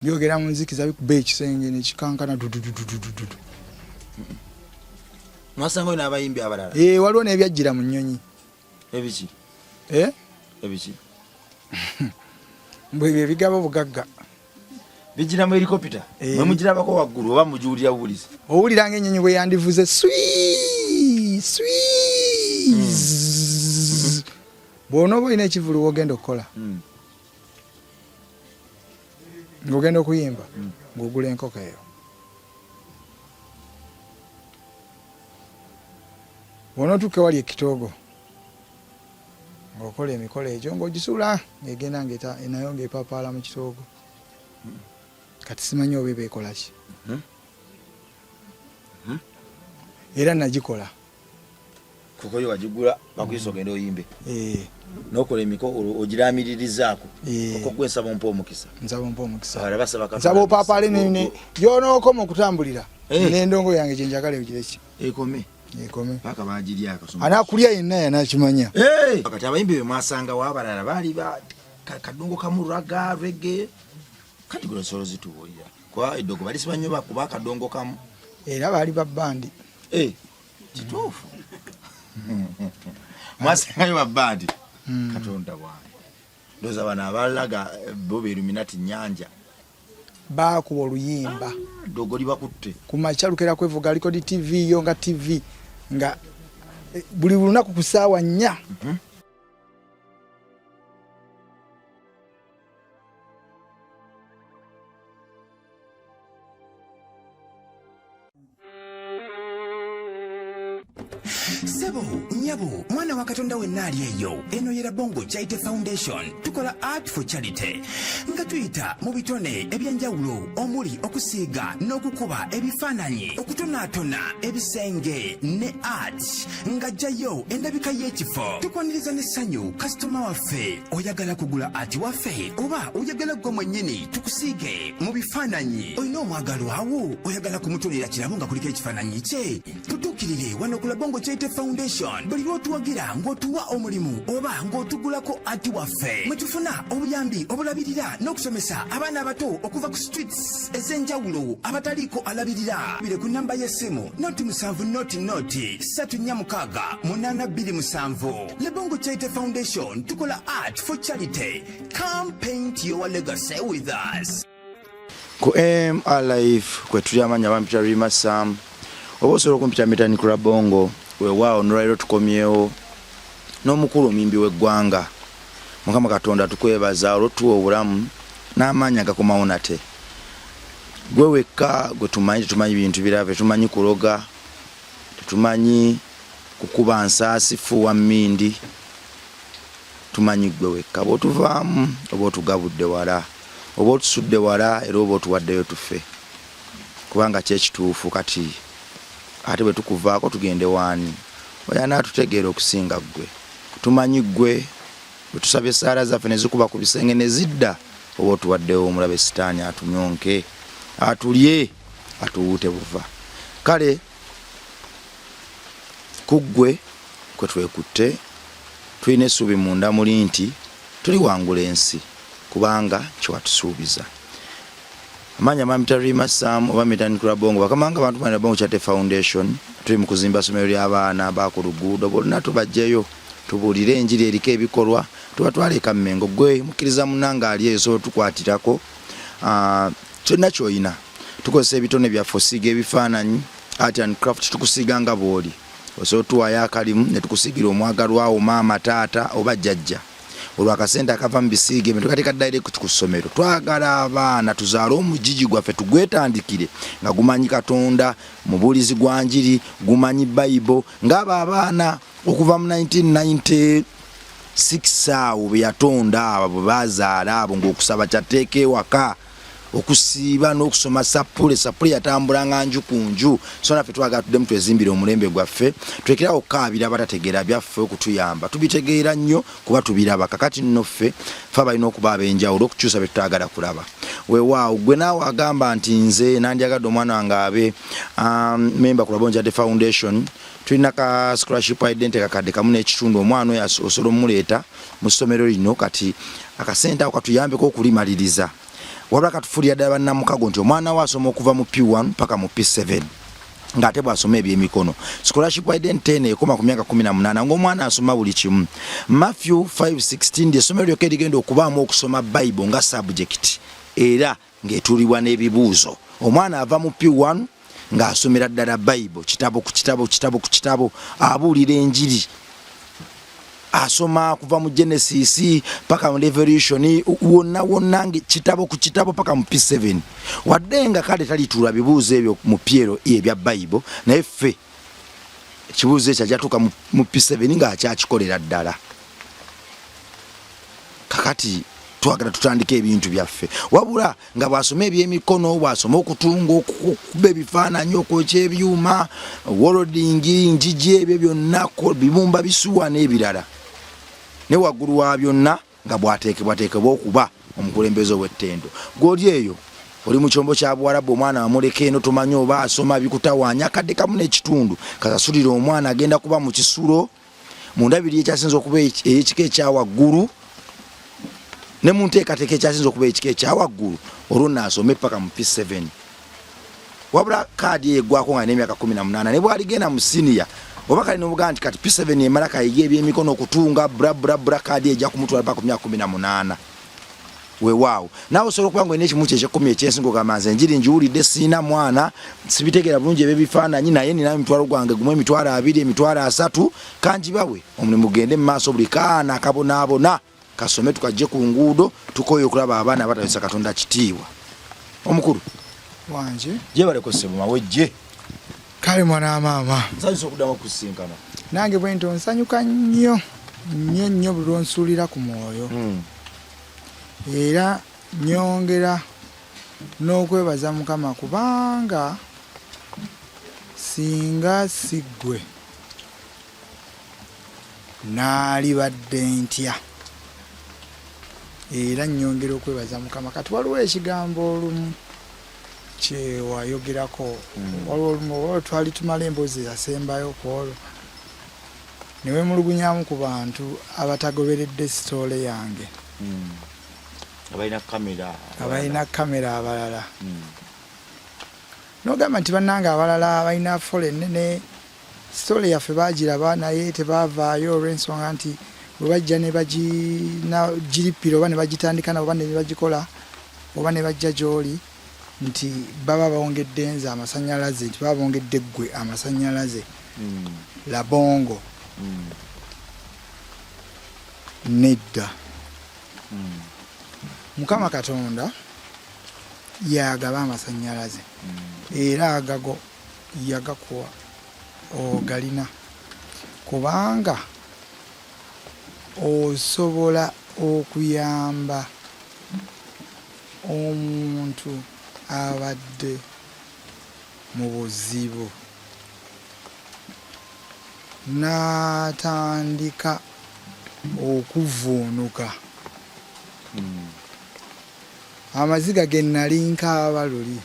Byogera mu nzikiza bikuba ekisenge nekikankana dudududududu. Mwasangayo n'abayimbi abalala? Eh, waliwo n'ebyajjira mu nnyonyi. Ebiki? Eh? Ebiki? Mbu ebyo ebigaba obugagga. Bijjira mu helikopita? Eh. Mwe mugirabako waggulu oba mugiwulira buwulizi? Owulira ng'ennyonyi bwe yandivuze swi swi. Bw'onooba olina ekivvulu w'ogenda okukola. Ng'ogenda okuyimba ng'ogula enkoko eyo. Bw'onootuuka ewali ekitoogo ng'okola emikolo egyo ng'ogisuula ng'egenda ng'eta nayo ng'epapaala mu kitoogo. Kati simanyi oba eba ekola ki. Era nagikola. Kuko yo wagigula bakuyise ogende oyimbe. Eh. N'okola emikolo ogiramiririzaako. Eh. Koko gwe nsaba ompe omukisa. Nsaba ompe omukisa. Abalala basaba Katonda. Nsaba opapaale ne gy'onookoma okutambulira. Eh. N'endongo yange gye njagala egire ki? Ekome. Ekome. Paka bagirya akasoma. Anaakulya yenna yanakimanya. Eh. Kati abayimbi be mwasangawo abalala baali ba kadongo kamu raga reggae. Kati gwe osobola ozitubuulira. Kuba eddogo balisiba nnyo bakuba akadongo kamu. Era baali ba bbandi. Eh. Kituufu. Mwasangayo ba bbandi. Katonda wange. Ndowooza bano abalala bo beeruminati nnyanja. Baakuba oluyimba. Ah, ddogo libakutte. Ku makya lukera kwevuga aliko di TV yo nga TV nga buli lunaku ku ssaawa 4. Sebo, nyabo, mwana wa Katonda wenna ali eyo, eno ye Rabongo Charity Foundation. Tukola art for charity nga tuyita mu bitone ebyenjawulo omuli okusiiga n'okukuba ebifaananyi, okutonaatona ebisenge ne art nga jjayo endabika y'ekifo. Tukwaniriza n'essanyu kasitoma waffe. Oyagala kugula art waffe oba oyagala ggwe mwennyini tukusiige mu bifaananyi? Olina omwagalwawo oyagala kumutonera kirabo nga kuliko ekifaananyi kye? Tutuukirire wano ku Labongo Charity Foundation. Buli lw'otuwagira ng'otuwa omulimu oba ng'otugulako ati waffe, mwe tufuna obuyambi obulabirira n'okusomesa abaana abato okuva ku streets ez'enjawulo abataliiko alabirira. Bire ku namba y'essimu noti musanvu noti noti ssatu nnya mukaaga munaana bbiri musanvu. Labongo Charity Foundation, tukola art for charity. Come paint your legacy with us. Ku MR Live kwe tuli, amannya bampita Rima Sam, oba osobola okumpita Mitani Kurabongo. Weewaawo nolwaliro tukomyewo n'omukulu omuyimbi w'eggwanga. Mukama Katonda tukwebaza olw'otuwa obulamu n'amaanyi agakomawo nate. Gwe wekka gwe tumanyi, tetumanyi bintu birala, tetumanyi kuloga, tetumanyi kukuba nsaasi, fuuwa mmindi, tumanyi ggwe wekka. Bw'otuvaamu oba otugabudde wala, oba otusudde wala, era oba otuwaddeyo tufe, kubanga kyekituufu. Kati ate bwe tukuvaako tugende waani? Oyo anaatutegeera okusinga ggwe? Tumanyi ggwe. Bwe tusaba essaala zaffe ne zikuba ku bisenge ne zidda, oba otuwaddewo omulabe sitaani atunyonke, atulye, atuwuute buva. Kale ku ggwe kwe twekutte, tulina essuubi munda muli nti tuliwangula ensi, kubanga kye watusuubiza. Amaanyi amampita Rima Sam oba Mitani Kurabongo, bakama nga bantu Bongo Charity Foundation. Tuli mu kuzimba ssomero ly'abaana ba ku luguudo, bonna tubajjeyo tubuulire enjiri eriko ebikolwa, tubatwale e Kammengo. Gwe mukkiriza munnange ali eyo, osobola otukwatirako kyonna ky'olina. Tukozesa ebitone byaffe osiiga ebifaananyi, art and craft, tukusiiga nga bw'oli. Osobola otuwaayo akalimu ne tukusiigira omwagalwa wo, maama, taata oba jjajja. Olwo akasente akava mu bisiiga ebyo tukateeka direct ku ssomero. Twagala abaana tuzaale omugigi gwaffe tugwetandikire nga gumanyi Katonda, mubuulizi gwa njiri, gumanyi Bible, ng'abo abaana okuva mu 1996 awo bwe yatonda abo bwe bazaala abo ng'okusaba kyatteeka ewaka, okusiiba n'okusoma sappule. Sappule yatambulanga nju ku nju. So naffe twagala tuddemu twezimbire omulembe gwaffe, tulekerawo okukaabira abatategeera byaffe okutuyamba. Tubitegeera nnyo kuba tubiraba. Kakati nno ffe fe abalina okuba ab'enjawulo okukyusa bye tutaagala kulaba. Weewaawo ggwe naawe agamba nti nze nandyagadde omwana wange abe memba ku Labongo Charity Foundation. Tulina ka scholarship identity kakadde kamu n'ekitundu, omwana oyo osobola omuleeta mu ssomero lino. Kati akasente ako katuyambeko okulimaliriza. Wabula katufuulira ddala bannamukago nti omwana we asoma okuva mu P1 paka mu P7 ng'ate bw'asoma ebyemikono. Scholarship identity eno ekoma ku myaka 18 ng'omwana asoma buli kimu. Matthew 5:16 ly'essomero lyokka erigenda okubaamu okusoma Bible nga subject era ng'etuulibwa n'ebibuuzo. Omwana ava mu P1 ng'asomera ddala Bible kitabo ku kitabo kitabo ku kitabo, abuulira enjiri, asoma kuva mu Genesis paka mu Revelation, wonna wonna kitabo ku kitabo paka mu P7. Wadde nga kale talituula bibuuzo ebyo mu PLE ebya Bible, naye ffe ekibuuzo ekyo ajatuuka mu P7 ng'akyakikolera ddala. Kakati twagala tutandike ebintu byaffe, wabula nga bw'asoma ebyemikono, bw'asoma okutunga, okukuba ebifaananyi, okwokya ebyuma, wolodingi, njiji, ebyo byonna, bibumba bisuwa n'ebirala, ne waggulu wa byonna nga bw'ateekebwateekebwa okuba omukulembeze ow'ettendo. Gw'oli eyo oli mu kyombo kya Buwarabu, omwana wamuleka eno tomanyi oba asoma, bikutawaanya. Akadde kamu n'ekitundu kasasulira omwana agenda kuba mu kisulo mu ndabirira ekyasinze okuba ey'ekika ekya waggulu ne mu nteekateeka ekyasinze okuba ekika ekya waggulu, olwo nno asome paka mu P7. Wabula kaadi eyo eggwako nga n'emyaka 18, ne bw'aligenda mu siniya oba kale nobugaa nti kati P7 emala kayiga ebyemikono, okutunga, bra bra bra, kaadi ejja kumutwala paka ku myaka 18. Weewaawo naawe osobola okuba nga olina ekimu kye ekyekkumi ekyensinga, ogamba nze enjiri ngiwulidde, sirina mwana, sibitegeera bulungi eby'ebifaananyi, naye nina emitwalo gwange gumu, 20,000, 30,000, kangibawe omulimu gugende mu maaso, buli kaana akabonaabona kasome, tukajje ku nguudo. Tukooye okulaba abaana abatawesa Katonda kitiibwa. Omukulu wanje gyebaleko ssebo mawejje. Kale mwana wa maama, nsanyusa okuddamu okusisinkana. Nange bwentyo nsanyuka nnyo nnyo nnyo buli lwonsuulira ku mwoyo. Era nyongera n'okwebaza Mukama kubanga singa si ggwe naalibadde ntya. Era nyongera okwebaza Mukama. Kati waliwo ekigambo olumu kyewayogerako, waliwo olumu oba twali tumala emboozi eyasembayo ku olwo ne weemulugunyamu ku bantu abatagoberedde sitoole yange, abalina kamera, abalina kamera abalala, n'ogamba nti bannange abalala balina fole ennene, sitoole yaffe baagiraba naye tebaavaayo olw'ensonga nti bwe bajja ne bagirippira oba ne bagitandika nabo oba ne bagikola oba ne bajja gy'oli nti baba bongedde nze amasannyalaze, nti baba bongedde ggwe amasannyalaze. Labongo, nedda. Mukama Katonda yagaba amasannyalaze, era agago yagakuwa ogalina kubanga osobola okuyamba omuntu abadde mu buzibu n'atandika okuvvuunuka amaziga ge nali nkaaba luli.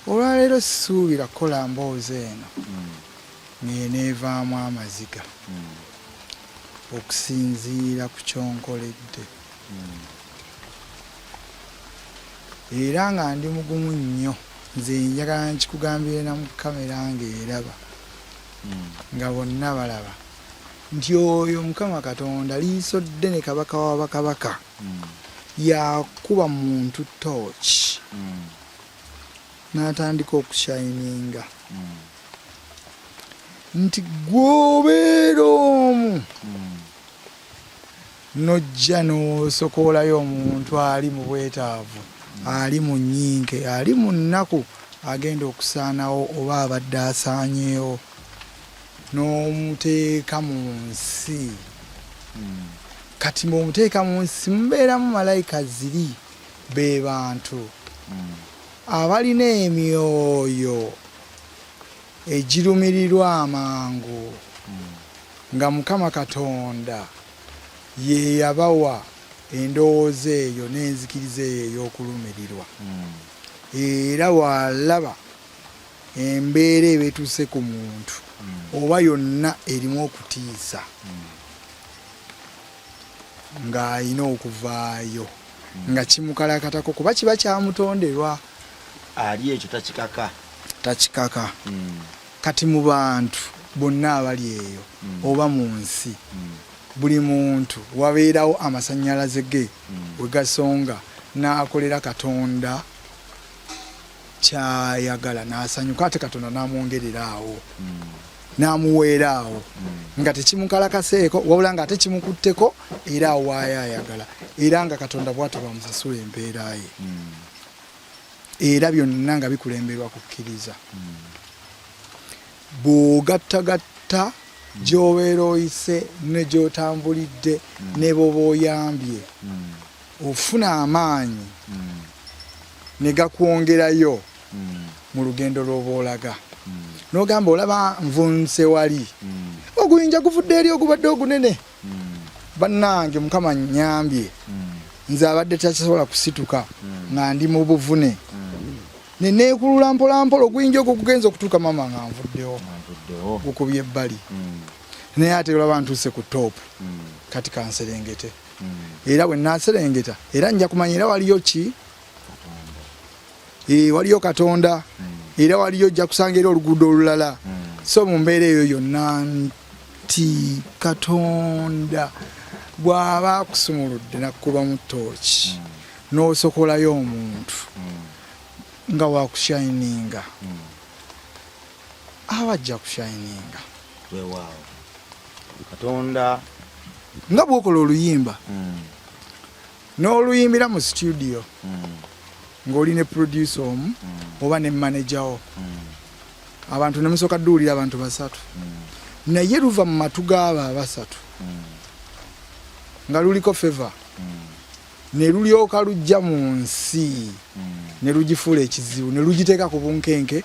Olwaleero sisuubira kukola mboozi eno ng'eneevaamu amaziga okusinziira ku ky'onkoledde. Era nga ndi mugumu nnyo, nze njagala nkikugambire na mu kamera ng'eraba, nga bonna balaba nti oyo Mukama Katonda liiso ddene, kabaka wa bakabaka, yakuba muntu tooki n'atandika okushayininga nti gw'obeera omu n'ojja n'osokoolayo omuntu ali mu bwetaavu, ali mu nnyinke, ali mu nnaku, agenda okusaanawo oba abadde asaanyeewo, n'omuteeka mu nsi. Kati bw'omuteeka mu nsi mubeeramu malayika ziri be bantu abalina emyoyo egirumirirwa amangu, nga Mukama Katonda ye yabawa endowooza eyo n'enzikiriza eyo ey'okulumirirwa. Era bw'alaba embeera eba etuuse ku muntu oba yonna erimu okutiisa, ng'alina okuvaayo. nga kimukalakatako kuba kiba kyamutonderwa. Ali ekyo takikaka. Takikaka. Kati mu bantu bonna abali eyo oba mu nsi, buli muntu wabeerawo amasannyalaze ge we gasonga n'akolera Katonda ky'ayagala n'asanyuka, ate Katonda n'amwongerera awo, n'amuweera awo nga tekimukalakaseeko, wabula nga ate kimukutteko era awaayo ayagala, era nga Katonda bw'atyo bw'amusasula empeera ye. Era byonna nga bikulemberwa kukkiriza. Bw'ogattagatta gy'obeera oyise ne gy'otambulidde ne b'oba oyambye, ofuna amaanyi ne gakwongerayo mu lugendo lw'oba olaga. N'ogamba olaba nvunse wali, oguyinja guvudde eri ogubadde ogunene. Bannange Mukama annyambye, nze abadde takisobola kusituka nga ndi mu buvune, ne neekulula mpolampola oguyinja ogwo gugenza okutuuka maama nga nvuddewo, gukubye ebbali. Naye ate olaba ntuuse ku top, kati kanserengete. Era bwe naaserengeta era nja kumanya era waliyo ki? Waliyo Katonda, era waliyo ojja kusanga era oluguudo olulala. So mu mbeera eyo yonna nti Katonda bw'aba akusumuludde n'akkubamu ttooki n'osokolayo omuntu nga wakushayininga, aba ajja kushayininga. Weewaawo Katonda. Nga bw'okola oluyimba n'oluyimbira mu situdiyo ng'oli ne producer omu oba ne manager wo, abantu ne musooka dduwulira abantu basatu, naye luva mu matu g'abo abasatu nga luliko favor, ne lulyoka lujja mu nsi ne lugifuula ekizibu, ne lugiteeka ku bunkenke.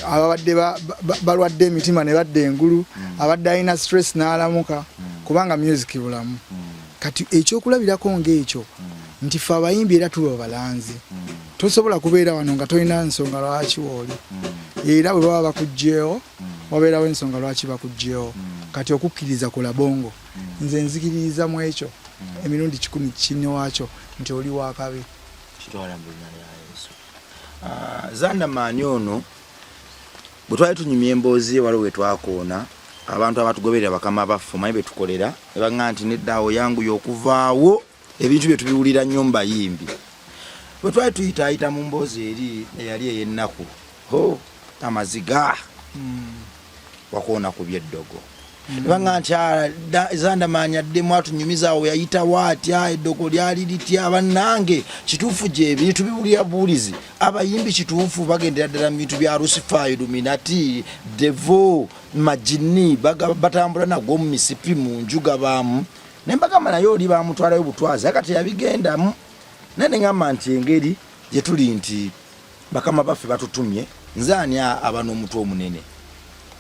Ababadde balwadde emitima ne badda engulu, abadde alina stress n'alamuka, kubanga music bulamu. Kati ekyokulabirako ng'ekyo nti ffe abayimbi era tuba balanzi. Tosobola kubeera wano nga tolina nsonga lwaki wooli, era bwe baba bakuggyeewo wabeerawo ensonga lwaki bakuggyeewo. Kati okukkiriza ku Labongo, nze nzikiririza mu ekyo emirundi 100 kinne waakyo nti oli wakabi. Kitwala mu linnya lya Yesu. Zandamaani ono bwe twali tunyumya emboozi ye, waliwo we twakoona abantu abatugoberera, bakama baffe omanyi be tukolera, ne baŋŋamba nti nedda awo yanguya okuvaawo, ebintu bye tubiwulira nnyo mu bayimbi. Bwe twali tuyitaayita mu mboozi eri eyali ey'ennaku, ho amaziga, wakoona ku by'eddogo. Ne baŋŋamba nti, Zandamaani addemu atunyumiza awo yayitawo atya, eddogo lyali litya. Bannange kituufu gyebiri, tubiwulira buwulizi. Abayimbi kituufu bagendera ddala mu bintu bya Lucifer, Illuminati, Devo, majini, batambula nago mu misipi mu nju gabaamu. Ne mbagamba naye oli bamutwalayo butwazi, aka teyabigendamu. Naye ne ŋŋamba nti engeri gye tuli nti bakama baffe batutumye, nze ani aba n'omutwe omunene,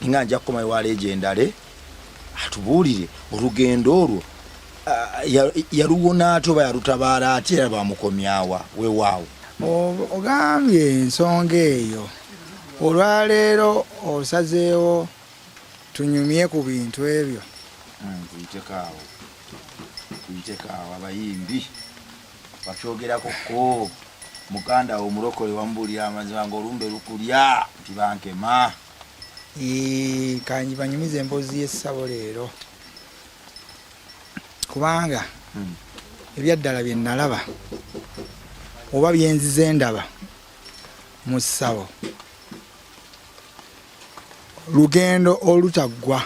nga nja kukomayo wa legendale atubuulire olugendo olwo, yaluwona atya oba yalutabaala atya, era bamukomyawa. Weewaawo. Ogambye ensonga eyo olwaleero osazeewo tunyumye ku bintu ebyo. Tuyiteko awo, tuyiteko awo. Abayimbi bakyogerako ko muganda wo omulokole wamubuulira amazima ng'olumbe lukulya nti bankema. Kanji banyumize emboozi y'essabo leero, kubanga ebyaddala bye nalaba oba byenzize ndaba mu ssabo lugendo olutaggwa,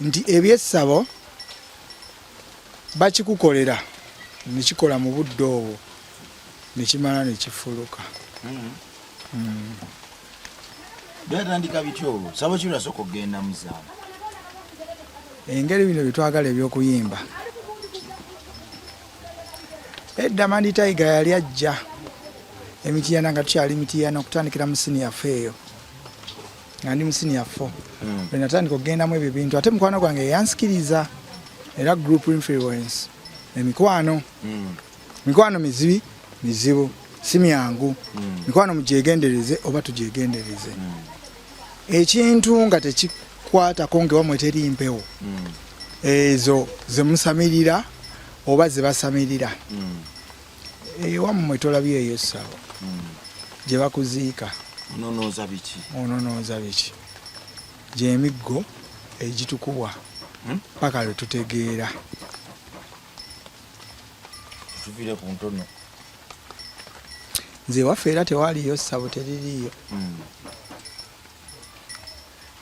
nti ebyessabo bakikukolera ne kikola mu budde obwo ne kimala ne kifuluka. Byatandika bityo olwo sabo ki lwasooka okugenda mu zaala? Engeri bino bye twagala eby'okuyimba. Edda Mandi Tiger yali ajja emitiyana nga tukyali mitiyana, okutandikira mu siniya four eyo, nga ndi mu siniya four lwe natandika okugendamu ebyo bintu. Ate mukwano gwange yansikiriza, era group influence, emikwano, mikwano mizibi mizibu, si myangu. Mikwano mugyegendereze oba tugyegendereze. Ekintu nga tekikwatako ngewamwe teri mpewo ezo zemusamirira. Oba ze basamirira. Ewammwe tolabyeyo essabo gye bakuziika? Ononooza biki? Ononooza biki? Gy'emiggo egitukubwa paka lwe tutegeera. Tuviire ku ntono. Nze ewaffe era tewaliyo ssabo, teririiyo.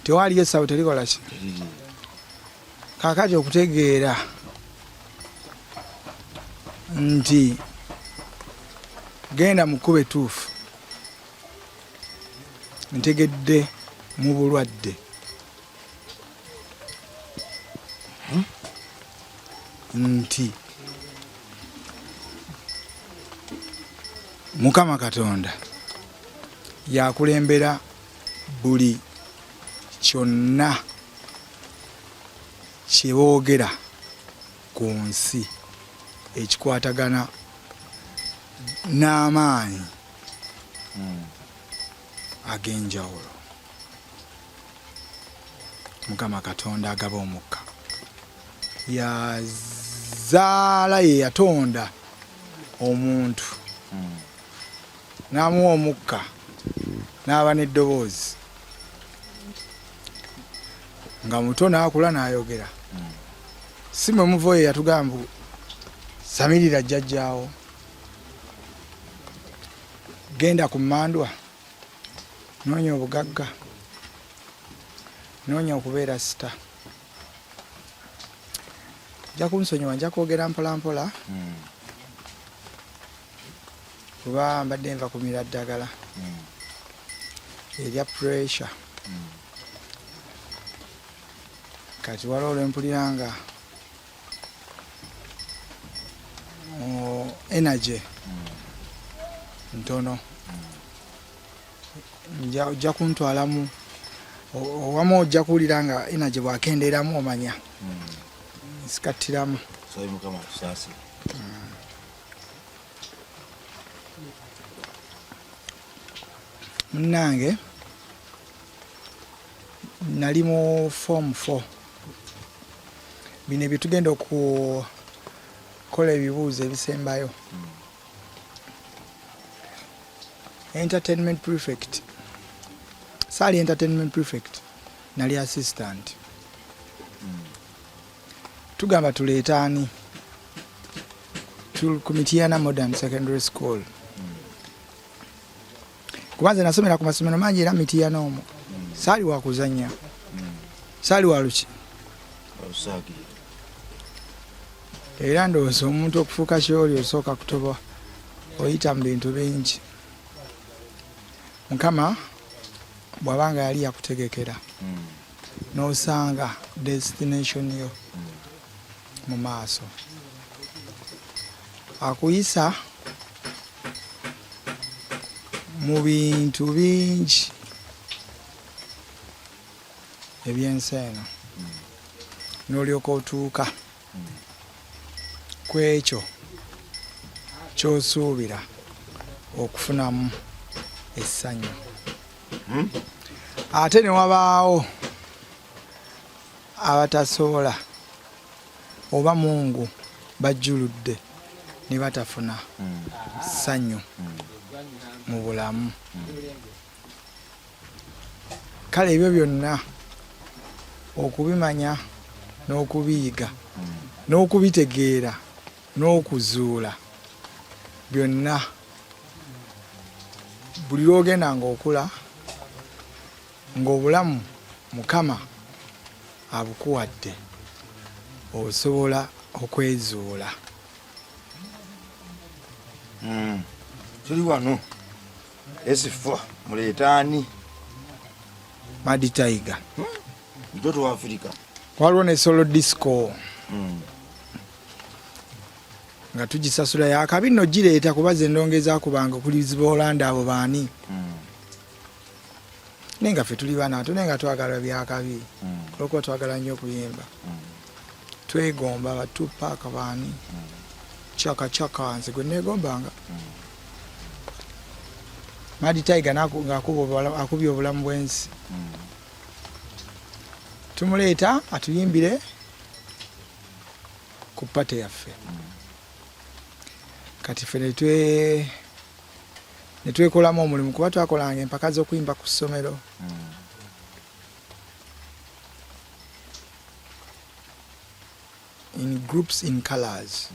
Tewaliyo ssabo, terikola ki? Teririiyo. Kaakati okutegeera nti genda mu kkubo ettuufu, ntegedde mu bulwadde nti Mukama Katonda yakulembera buli kyonna kye boogera ku nsi ekikwatagana n'amaanyi ag'enjawulo. Mukama Katonda agaba omukka yazaala, ye yatonda omuntu n'amuwa omukka n'aba n'eddoboozi nga muto n'akula n'ayogera. Si mwe muva oyo yatugamba samirira jjajjaawo, genda ku mmandwa, noonya obugagga, noonya okubeera sita. Nja kunsonyiwa, nja kwogera mpola mpola kuba mbadde nva kumira ddagala erya pressure. Kati waliwo lwempulira nga energy ntono, ojja kuntwalamu owamu, ojja kuwulira nga energy bwakendeeramu, omanya nsikattiramu. Sabe Mukama atusaasire. Munnange, nali mu form 4, bino ebyo tugenda okukola ebibuuzo ebisembayo. Entertainment prefect, saali entertainment prefect, nali assistant. Tugamba tuleete ani ku Mityana Modern Secondary School, kuba nze nasomera ku masomero mangi, era Mityana omwo saali wa kuzannya, saali wa luki. Olusaagira. Era ndowooza omuntu okufuuka kyoli osooka kutoba, oyita mu bintu bingi. Mukama bw'aba nga yali yakutegekera n'osanga destination yo mu maaso, akuyisa mu bintu bingi ebyensi eno n'olyoka otuuka ku ekyo ky'osuubira okufunamu essanyu. Ate ne wabaawo abatasobola oba Mungu bajjuludde ne batafuna ssanyu mu bulamu. Kale ebyo byonna okubimanya n'okubiyiga n'okubitegeera n'okuzuula byonna, buli lw'ogenda ng'okula ng'obulamu Mukama abukuwadde, osobola okwezuula. Tuli wano S4, muleetaani? Mad Tiger. Mtoto wa Afrika. Waliwo ne solo disco nga tugisasula yakabi nno gireeta, kuba ze ndongo ezakubanga okuli zibaolanda abo baani, naye nga ffe tuli baana bato, naye nga twagala byakabi olwokuba twagala nnyo okuyimba, twegomba ba Tupac, baani, Chaka Chaka. Nze gwe neegombanga Mad Tiger nga akubye obulamu bw'ensi, tumuleeta atuyimbire ku party yaffe. Kati ffe ne twekolamu omulimu kuba twakolanga empaka z'okuyimba ku ssomero. In groups, in colors.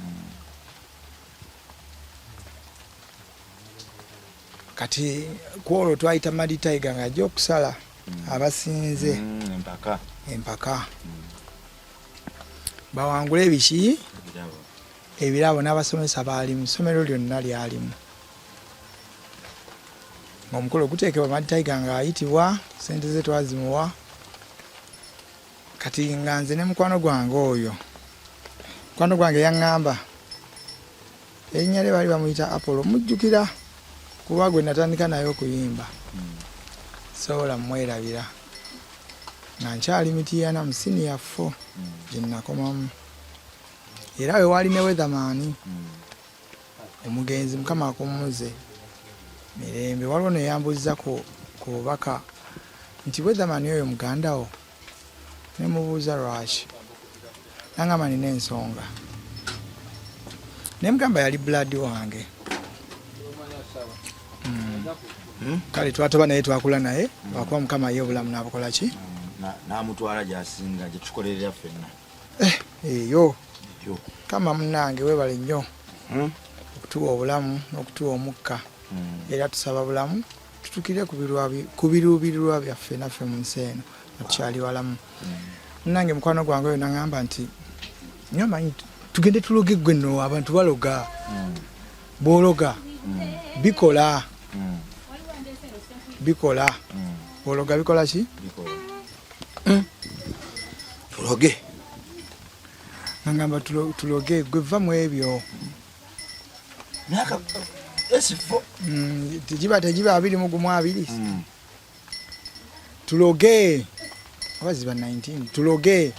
Kati kwolwo twayita Madi Tiger nga ajja okusala abasinze empaka. Empaka bawangule ebiki? Ebirabo. Ebirabo. N'abasomesa baalimu, ssomero lyonna lyalimu, ng'omukolo guteekebwa. Madi Tiger ng'ayitibwa, sente ze twazimuwa. Kati nga nze ne mukwano gwange oyo, mukwano gwange yaŋŋamba erinnya lye baali bamuyita Apollo, mujjukira kuba gwe natandika naye okuyimba, sobola mwerabira, nga nkyali Mityana mu senior 4 gye nakomamu. Era we waali ne Weatherman omugenzi, Mukama akumuze mirembe. Waliwo neyambuuziza ku bubaka nti, "Weatherman oyo muganda wo?" Nemubuuza lwaki, nangamba nina ensonga. Nemugamba yali blood wange. Kale twatoba naye, twakula naye, lwakuba Mukama ye obulamu nabukola ki? N'amutwala gy'asinga gye tukolerera ffenna. Eyo. Eyo. Kama munange webale nnyo okutuwa obulamu n'okutuwa omukka. Era tusaba bulamu tutukire ku biruubirirwa byaffe naffe mu nsi eno nga tukyali walamu. Munange mukwano gwange oyo naŋŋamba nti, "Nyo manyi tugende tuloge gwe nno, abantu baloga, bw'ologa bikola, bikola, bw'ologa bikola ki?" Bikola. Tuloge. Nagamba tuloge, gwe va mu ebyo. Myaka S4. Tegiba 21 abiri. Tuloge oba ziba 19, tuloge.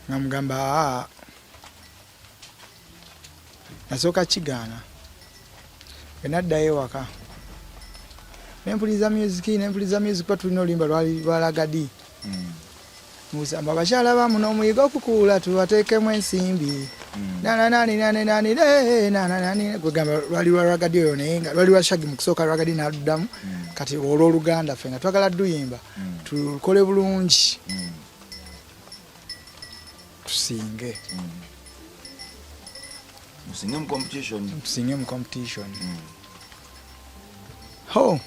Nga mugamba, "Aa." Nasooka kigaana. Bwe naddayo ewaka nempuliriza music kuba tulina oluyimba lwali lwalagadi musamba, abakyala bamu n'omuyiga okukuula tubateekemu ensimbi, nananani, kwegamba lwali lwa Ragadi oyo, naye nga lwali lwa Shagi mu kusooka, Ragadi n'aluddamu. Kati olw'oluganda ffe nga twagala duyimba tukole bulungi tusinge. Musinge mu competition. Tusinge mu competition. Ho,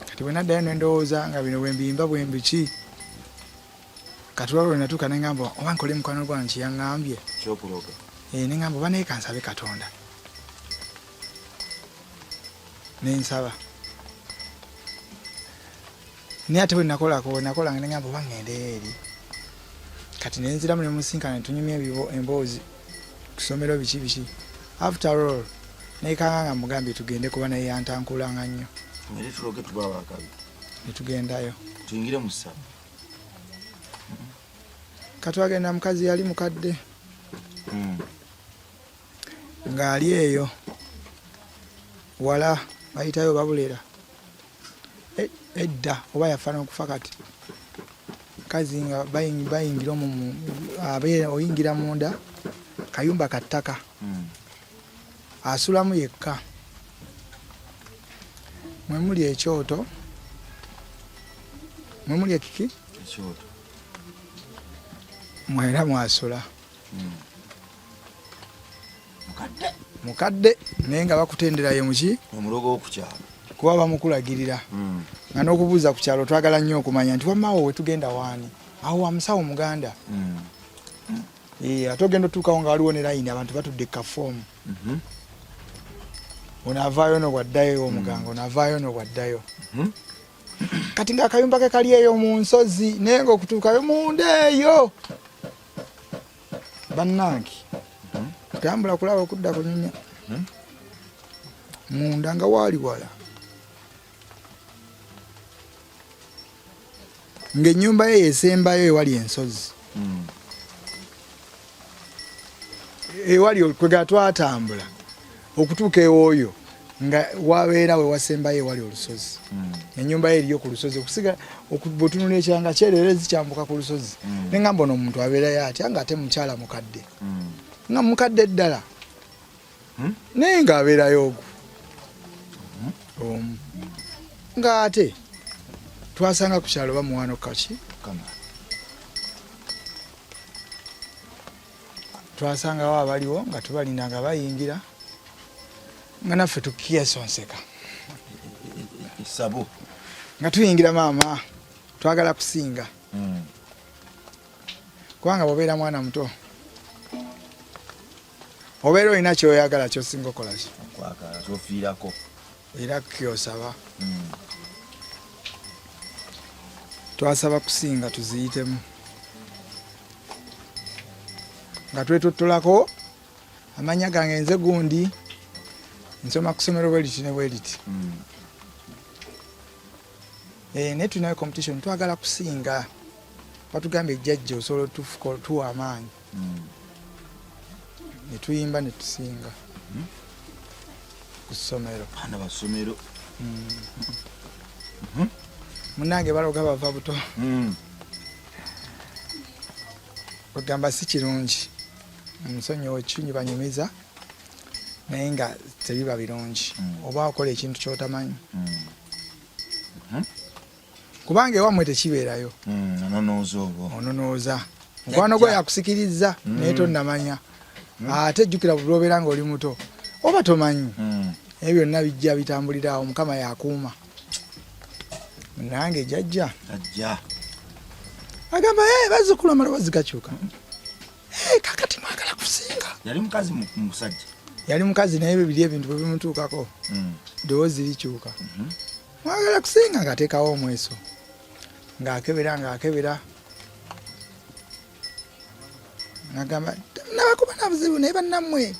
kati bwe naddayo nendowooza nga bino bwembiyimba bwembiki. Kati waliwo lwe natuuka neŋŋamba oba nkole mukwano gwange kyeyaŋŋambye. Kyokuloga. Eh, neŋŋamba oba naye kansabe Katonda. Nensaba, naye ate bwe nakolako, bwe nakolanga, neŋŋamba oba ŋŋendeyo eri. Kati nenziramu nemusinkana, netunyumya emboozi ku ssomero, biki biki. After all nekanga nga mugambye tugende, kuba naye yantankulanga nnyo. Tugende tuloge tuba abakabi. Netugendayo. Tuyingire mu ssabo. Katwagenda, mukazi yali mukadde ng'ali eyo wala bayitayo babulera. Edda oba yafa n'okufa. Kati mukazi nga bayingira omwo abeera, oyingira munda kayumba ka ttaka, asulamu yekka, mwe muli ekyoto, mwe muli ekiki? Ekyoto. Mwera mwasula. Mukadde. Mukadde, naye nga bakutenderayo muki? Omulogo w'okukyalo. Kuba bamukulagirira nga n'okubuuza ku kyalo twagala nnyo okumanya nti wamaawo wetugenda waani awo wa musawo muganda. Eh, ate ogenda otuukawo nga waliwo ne layini, abantu batudde kafoomu. Ono avaayo no bwaddayo omuganga, ono avaayo no bwaddayo. Kati ng'akayumba ke kali eyo mu nsozi, naye ng'okutuukayo munda eyo, bannange, kutambula kulaba okudda kunyumya munda nga waali wala, ng'ennyumba ye yesembayo ewali ensozi, ewali kwega twatambula okutuuka ewooyo nga wabeera we wasembayo ewali olusozi. Ennyumba ye eriyo ku lusozi, okusiga bw'otunula ekyanga kyererezi kyambuka ku lusozi. Neŋŋamba ono omuntu abeerayo atya nga ate mukyala mukadde? Nga mukadde ddala. Naye ng'abeerayo ogwo omu. Ng'ate twasanga ku kyalo bamuwano kaki twasangawo abaliwo nga tubalinda nga bayingira nga naffe tukyesonseka esabo nga tuyingira maama twagala kusinga. Kubanga bwobeera mwana muto obeera olina kyoyagala kyosinga okolaki kyofiirako era kyosaba. Twasaba kusinga tuziyitemu nga twetottolako amanya gange nze gundi nsoma kusomero bweriti ne bweriti. Naye tulinayo competition twagala kusinga batugambye jjajja osobola tuwa amaanyi. Ne tuyimba ne tusinga ku ssomero. Baana ba ssomero. Munnange baloga bava buto. Kwegamba si kirungi nsonyiwe kinyi banyumiza naye nga tebiba birungi. Oba okola ekintu ky'otamanyi. Kubanga ewammwe tekibeerayo. Ononooza olwo. Ononooza. Mukwano gwo yakusikirizza naye tonnamanya. Ate jjukira buli lw'obeera ng'oli muto oba tomanyi. Ebyo byonna bijja bitambulira awo Mukama yakuuma. Nange jjajja. Jjajja. Agamba, bazzukulu amaloboozi gakyuka. Kakati mwagala kusinga. Yali mukazi musajja. Yali mukazi naye bibiri ebintu bwe bimutuukako. Ddoboozi likyuka. Mwagala kusinga ng'ateekawo omweso. Ng'akebera ng'akebera. Ng'agamba nabakuba na buzibu naye bannammwe.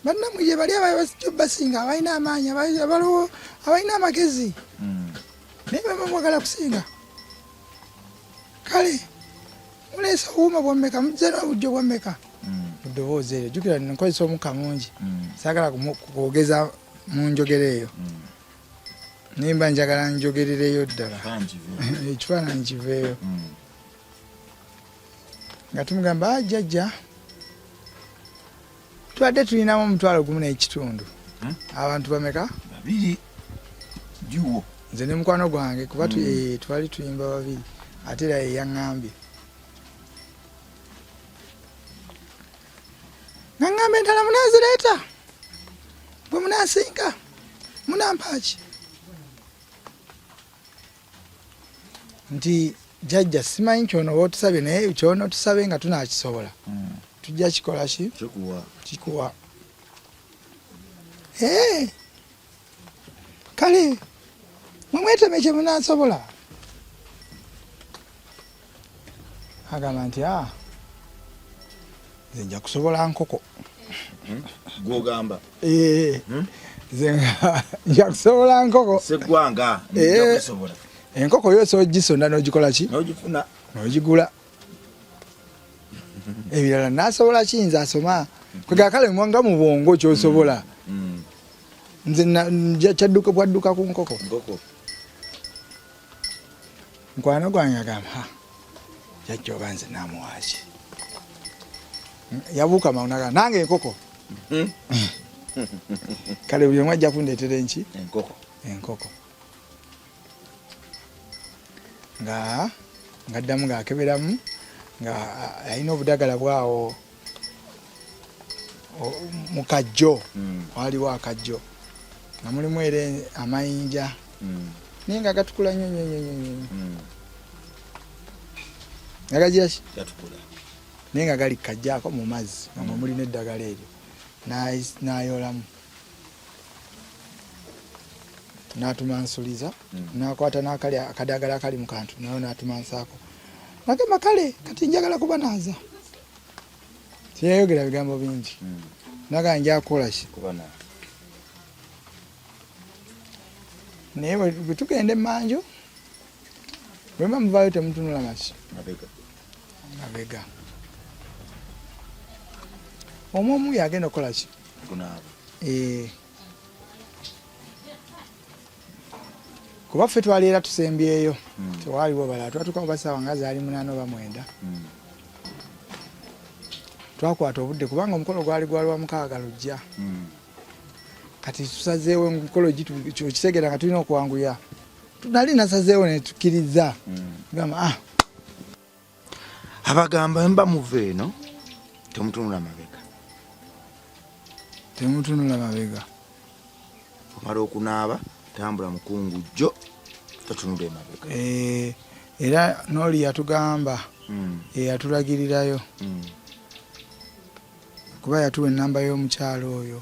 Bannammwe gye bali abajja basinga abalina amaanyi abalina amagezi. Naye bwe mwagala kusinga. Kale muleese obuwuma bwa mmeka muzze n'obujjo bwa mmeka. Mu ddoboozi eryo jjukira nkozesa omukka mungi. Saagala kwogeza mu njogera eyo. Naye mba njagala njogerereyo ddala. Ekifaananyi kiveeyo. Nga tumugamba jjajja tubadde tulinamu 1,500 n'ekitundu. Abantu bameka? 2. Juwo. Nze ne mukwano gwange kuba twali tuyimba babiri ate era ye yaŋŋambye. Nga ŋŋamba endala munaazireeta bwe munaasinga munampa ki? Nti jjajja simanyi kyono w'otusabye naye kyono tusabe nga tunaakisobola. Tujja kikola ki? Kikuwa. Kikuwa. Kale mwe mweteme kye munaasobola. Agamba nti nze nja kusobola nkoko. Gw'ogamba. Nze nja kusobola nkoko. Sseggwanga, nja kusobola. Enkoko yo osobola ogisonda n'ogikola ki? N'ogifuna. N'ogigula. Ebirala naasobola ki nze asoma? Kwegamba kale nga mu bwongo ky'osobola. Nze kyadduka bwadduka ku nkoko. Nkoko. Mukwano gwange agamba, jjajja oba nze naamuwa ki? Yabuuka mangu n'agamba, nange enkoko. Kale buli omu ajja kundeetera enki? Enkoko. Enkoko. Nga ngaddamu ng'akeberamu nga alina obudagala bwawo mu kajjo. Waliwo akajjo nga mulimu era amayinja. Naye nga gatukula nnyo nnyo nnyo nnyo nnyo. Nga gagira ki? Gatukula. Naye nga gali kajjaako mu mazzi nga mwe mulina eddagala eryo. N'ayolamu. N'atumansuliza, n'akwata n'akali akadagala akali mu kantu nayo n'atumansaako. Nagamba kale kati njagala kubanaaza. Teyayogera bigambo bingi. Nagamba nja kukola ki? Kubanaaza. Naye bwe tugenda emmanju, bwe muba muvaayo temutunula maki? Mabega. Mabega. Omu omu yagenda okukola ki? Kunaaba. Kuba ffe twali era tusembyeyo. Tewaaliwo balala. Twatuuka oba ssaawa nga zaali 8 oba 9. Twakwata obudde kubanga omukolo gwali gwa Lwamukaaga lujja. Kati tusazeewo emikolo okitegeera nga tulina okwanguya. Nali nasazeewo ne tukkiriza. Gamba ah. Abagamba mba muva eno temutunula mabega. Temutunula mabega. Omala okunaaba tambula mukungujjo totunula emabega. Eh, era n'oli yatugamba eyatulagirirayo kuba yatuwa ennamba y'omukyalo oyo.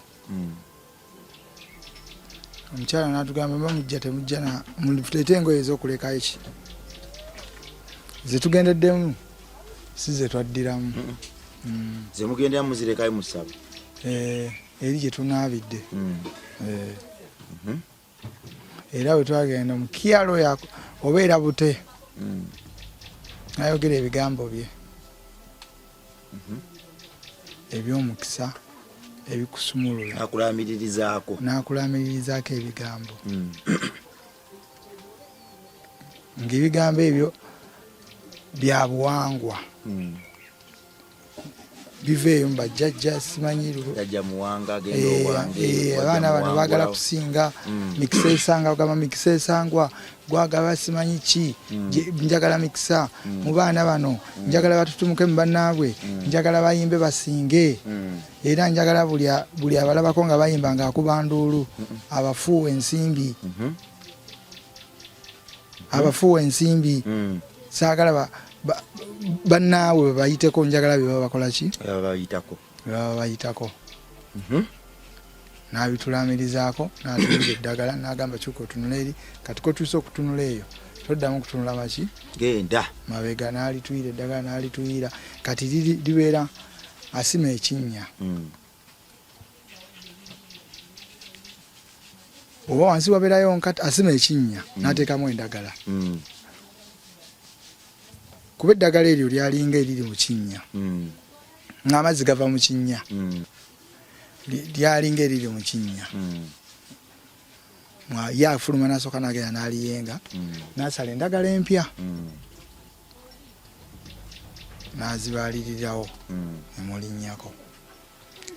Omukyala n'atugamba mba mujja temujja na muleete engoye ez'okulekayo ki ze tugendeddemu si ze twaddiramu. Ze mugenderamu muzirekayo musaba. Eh, eri gye tunaabidde. Eh. Era bwe twagenda omukyalo obeera bute n'ayogera ebigambo bye eby'omukisa ebikusumulula. N'akulamiririzaako. N'akulamiririzaako ebigambo. Ng'ebigambo ebyo bya buwangwa. Biva eyo mu bajjajja simanyi Jjajja Muwanga agenda owange, abaana bano baagala kusinga mikisa esanga, ogamba mikisa esangwa gwagaba simanyi ki, njagala mikisa mu baana bano, njagala batutumuke mu bannaabwe, njagala bayimbe basinge, era njagala buli abalabako nga bayimba ng'akuba nduulu, abafuuwa ensimbi. Abafuuwa ensimbi. Saagala bannaabwe babayiteko, njagala bye baba bakola ki? Baba bayitako. Bye baba bayitako. N'abitulaamirizaako, n'atunuza eddagala, n'agamba kyuka otunule eri, kati kotuuse okutunula eyo, toddamu kutunula maki? Genda. Mabega, n'alituyira eddagala, n'alituyira. Kati libeera asima ekinnya. Oba wansi wabeerayo nkata, asima ekinnya, n'ateekamu endagala. Kuba eddagala eryo lyalinga eriri mu kinnya. Ng'amazzi gava mu kinnya. Lyalinga eriri mu kinnya. Ye afuluma n'asooka n'agenda n'aliyenga, n'asala endagala empya. N'azibalirirawo, ne mulinnyako.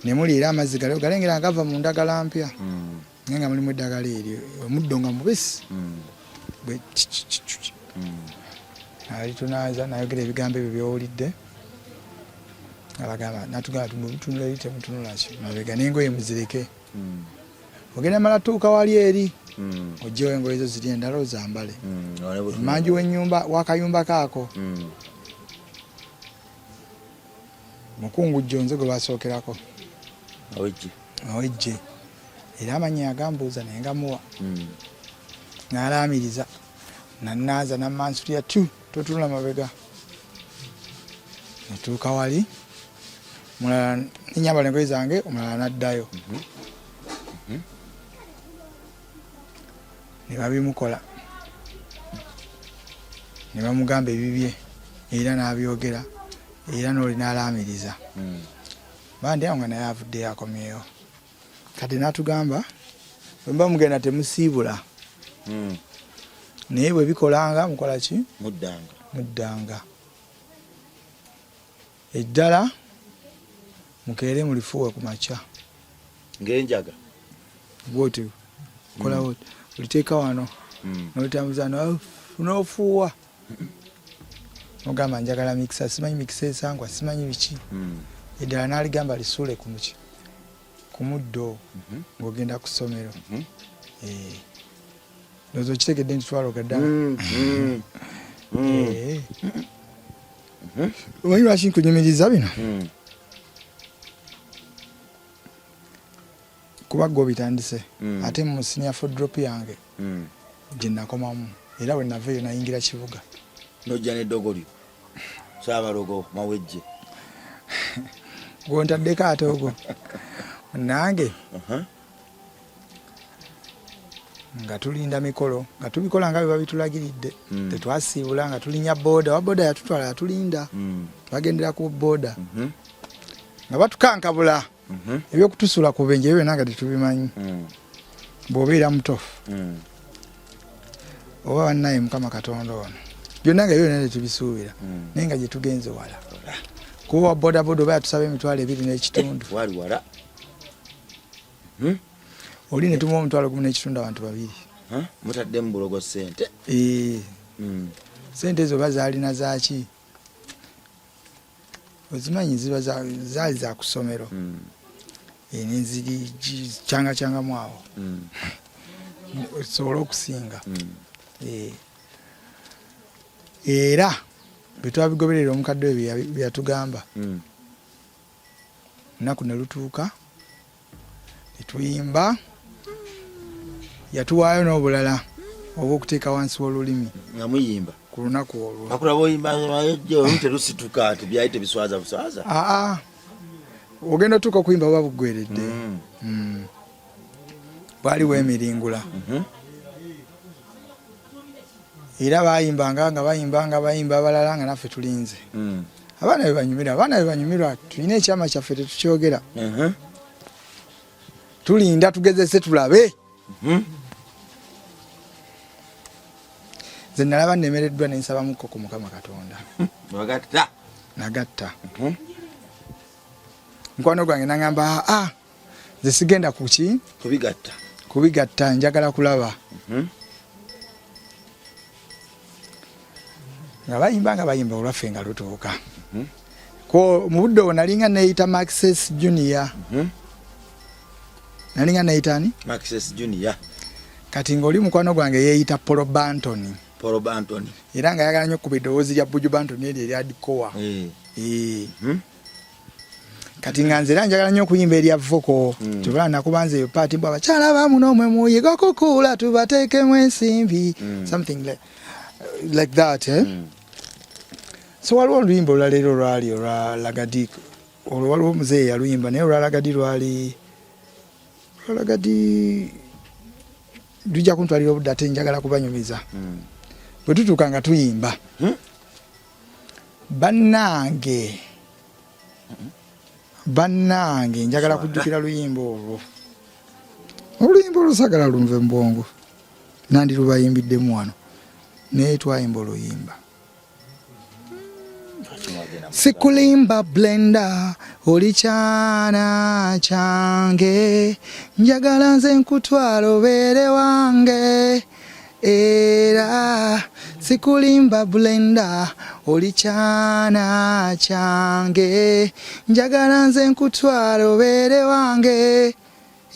Ne muli era amazzi galiwo galengera nga gava mu ndagala mpya. Naye nga mulimu eddagala eryo, omuddo nga mubisi. Bwe ki, ki, ki, ki, ki. N'alitunaaza, n'ayogera ebigambo ebyo by'owulidde. Abagamba, n'atugamba mutunula eri temutunula ki mabega, n'engoye muzireke. Ogenda mala tuuka wali eri, oggyewo engoye zo ziri endala ozambale. Emanju w'ennyumba, w'akayumba kaako. Mukungujjo nze gwe basookerako. Mawejje. Mawejje. Era amannya yagambuuza naye nga muwa. N'alaamiriza, n'annaaza, n'ammansulira tu, totunula mabega. Natuuka wali, omulala ne nnyambala engoye zange, omulala n'addayo. Ne babimukola. Ne bamugamba ebibye era n'abyogera era n'oli n'alaamiriza. Bandi awo nga naye avuddeyo akomyewo. Kati n'atugamba bwe muba mugenda temusiibula. Naye bwe bikolanga mukola ki? Muddanga. Muddanga. Eddala mukeere mulifuuwe ku makya. Ng'enjaga. Bw'oti okola bw'oti. Oliteeka wano. N'olitambuza n'ofuuwa. N'ogamba njagala mikisa, simanyi mikisa esangwa, simanyi biki. Eddala n'aligamba lisuule ku muki? Ku muddo ng'ogenda ku ssomero. Ndowooza okitegedde nti twaloga ddala. Omanyi lwaki nkunyumiriza bino? Kuba gwe obitandise. Ate mu senior four drop yange gye nakomamu era bwe nava eyo nayingira kibuga. N'ojja n'eddogo lyo. Ssaabalogo Mawejje. Gw'ontaddeko ate ogwo. Nange. Nga tulinda mikolo, nga tubikola nga bwe babitulagiridde. Tetwasiibula nga tulinnya boda, owa boda yatutwala yatulinda. Twagendera ku boda. Nga batukankabula. Eby'okutusuula ku bubenje ebyo byonna nga tetubimanyi. Bw'obeera muto. Oba bannaye Mukama Katonda ono. Byonna nga ebyo byonna tetubisuubira. Naye nga gye tugenze wala. Kuba wa bodaboda oba yatusaba 20,000. Wali wala. Oli ne tumuwa 15,000 abantu babiri. Mutadde mu bulogo ssente. Eh. Ssente ezo oba zaalina zaaki? Ozimanyi ziba zaali za ku ssomero. Eh, nenziri kyangacyangamu awo. Osobole okusinga. Eh. Era bwe twabigoberera omukadde oyo bye yatugamba. Lunaku ne lutuuka ne tuyimba, yatuwaayo n'obulala obw'okuteeka wansi w'olulimi nga muyimba ku lunaku olwo. Akulaba oyimba olumu telusituka ati byali tebiswaza buswaza. Aa, ogenda otuuka okuyimba buba buggweredde. Bwali weemiringula. Era bayimbanga nga bayimba nga bayimba abalala nga naffe tulinze. Abaana be banyumirwa, abaana be banyumirwa, tulina ekyama kyaffe tetukyogera. Tulinda tugezese tulabe. Nze nalaba nnemereddwa ne nsaba mukko ku Mukama Katonda. Wagatta. Nagatta. Mukwano gwange n'angamba, ah, nze sigenda ku ki? Kubigatta. Kubigatta, njagala kulaba. Nga bayimba nga bayimba olwaffe nga lutuuka. Ko mu budde obwo nalinga neeyita Maxes Junior. Nalinga neeyita ani? Maxes Junior. Kati ng'oli mukwano gwange yeeyita Paul Banton. Paul Banton. Era nga ayagala nnyo okukuba eddoboozi lya Buju Banton eryo erya Dikowa. Kati nga nze era njagala nnyo okuyimba erya vocal. Kyova nakuba nze eyo part mbu abakyala ba muno mwe muyiga okukuula tubateekemu ensimbi. Something like that, eh? So waliwo oluyimba olulala era olwali olwa Lagadi. Olwo waliwo muzeeyi yaluyimba naye olwa Lagadi lwali olwa Lagadi lujja kuntwalira obudde ate njagala kubanyumiza. Bwe tutuuka nga tuyimba. Bannange. Bannange njagala kujjukira luyimba olwo. Oluyimba olwo saagala lunve mu bwongo. Nandirubayimbiddemu wano. Naye twayimba oluyimba. Sikulimba blender oli kyana kyange, njagala nze nkutwala obeere wange. Era sikulimba blender oli kyana kyange, njagala nze nkutwala obeere wange.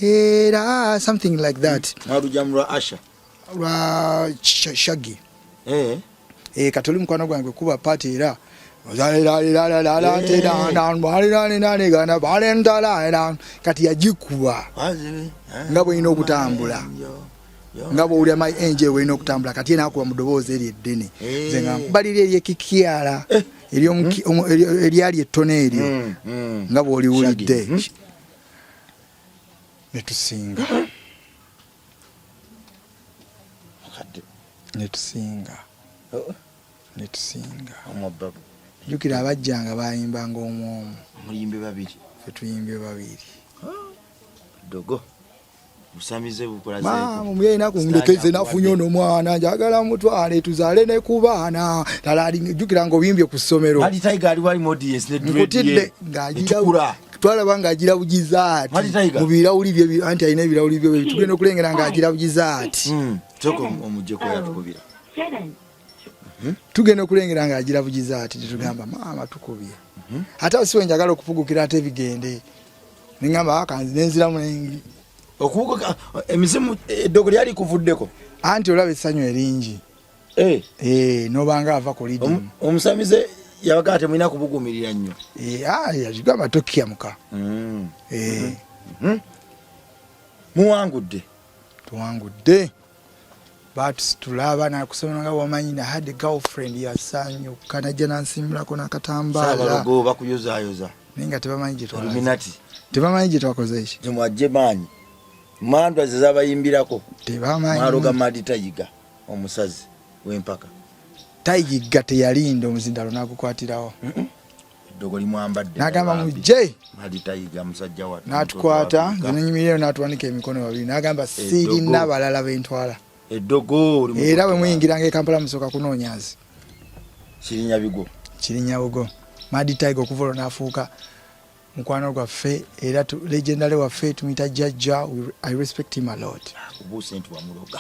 Era something like that. Mwaluja lwa Asha. Lwa Shaggy. Kati oli mukwano gwange kuba party era. Kati yagikuba nga bw'erina okutambula. Nga bw'owulira My Angel bw'erina okutambula, kati ye n'akuba mu ddoboozi eryo eddene. Nze nga nkubalira ery'ekikyala, eryali ettono eryo, nga bw'oliwulidde. Ne tusinga. Ne tusinga. Ne tusinga. Jjukira abajjanga bayimbanga omu omu. Muyimbe babiri. Ffe tuyimbye babiri. Dogo. Busamize bukola zeeko. Maama, mwe naku ndekeze nafunye ono mwana, njagala mutwale tuzaale ne ku baana. Talali, jjukira ng'oyimbye ku ssomero. Ali Tiger ali wali mu audience ne dread ye. Nkutidde ng'agira Etukula. Twalaba ng'agira bugizaati. Mali Tiger. Mu birawuli bye, anti alina ebirawuli bye, tugenda okulengera ng'agira bugizaati. Sooka omuggyeko yatukubira. Tugenda okulengera ng'agira bugizaati, tetugamba maama tukubye. Ate awo si we njagala okupugukira ate bigende. Ne ŋŋamba, ah, kanzi ne nziramu ne Okubuguka, emizimu, eddogo lyali kuvuddeko. Anti olaba essanyu eringi. N'obanga ava ku lidimu. Omusamize yabaga ate mulina kubugumirira nnyo. Yagamba tokyamuka. Muwangudde. Tuwangudde. Batusitula abaana kusomero nga bw'omanyi, na had a girlfriend yasanyuka najja n'ansimbulako n'akatambaala. Ssaabalogo bakuyozaayoza. Naye nga tebamanyi gye twalaze. Illuminati. Tebamanyi gye twakoze eki. Temwajje maanyi. Mandwa ze zabayimbirako. Tebamanyi. Mwaloga Madi Tayiga omusazi w'empaka. Tayiga teyalinda omuzindalo n'agukwatirawo. Eddogo limwambadde. N'agamba mujje. Madi Tayiga musajja wattu. N'atukwata, nze ne nyimirirayo n'atuwanika emikono babiri. N'agamba sirina balala be ntwala. Eddogo limu. Era bwe muyingiranga e Kampala musooka kunoonya nze. Kirinyabigo. Kirinyabugo. Mad Tiger okuva olwo n'afuuka mukwano gwaffe era legendary waffe, tumuyita jjajja. I respect him a lot. Akubuuse nti wamuloga.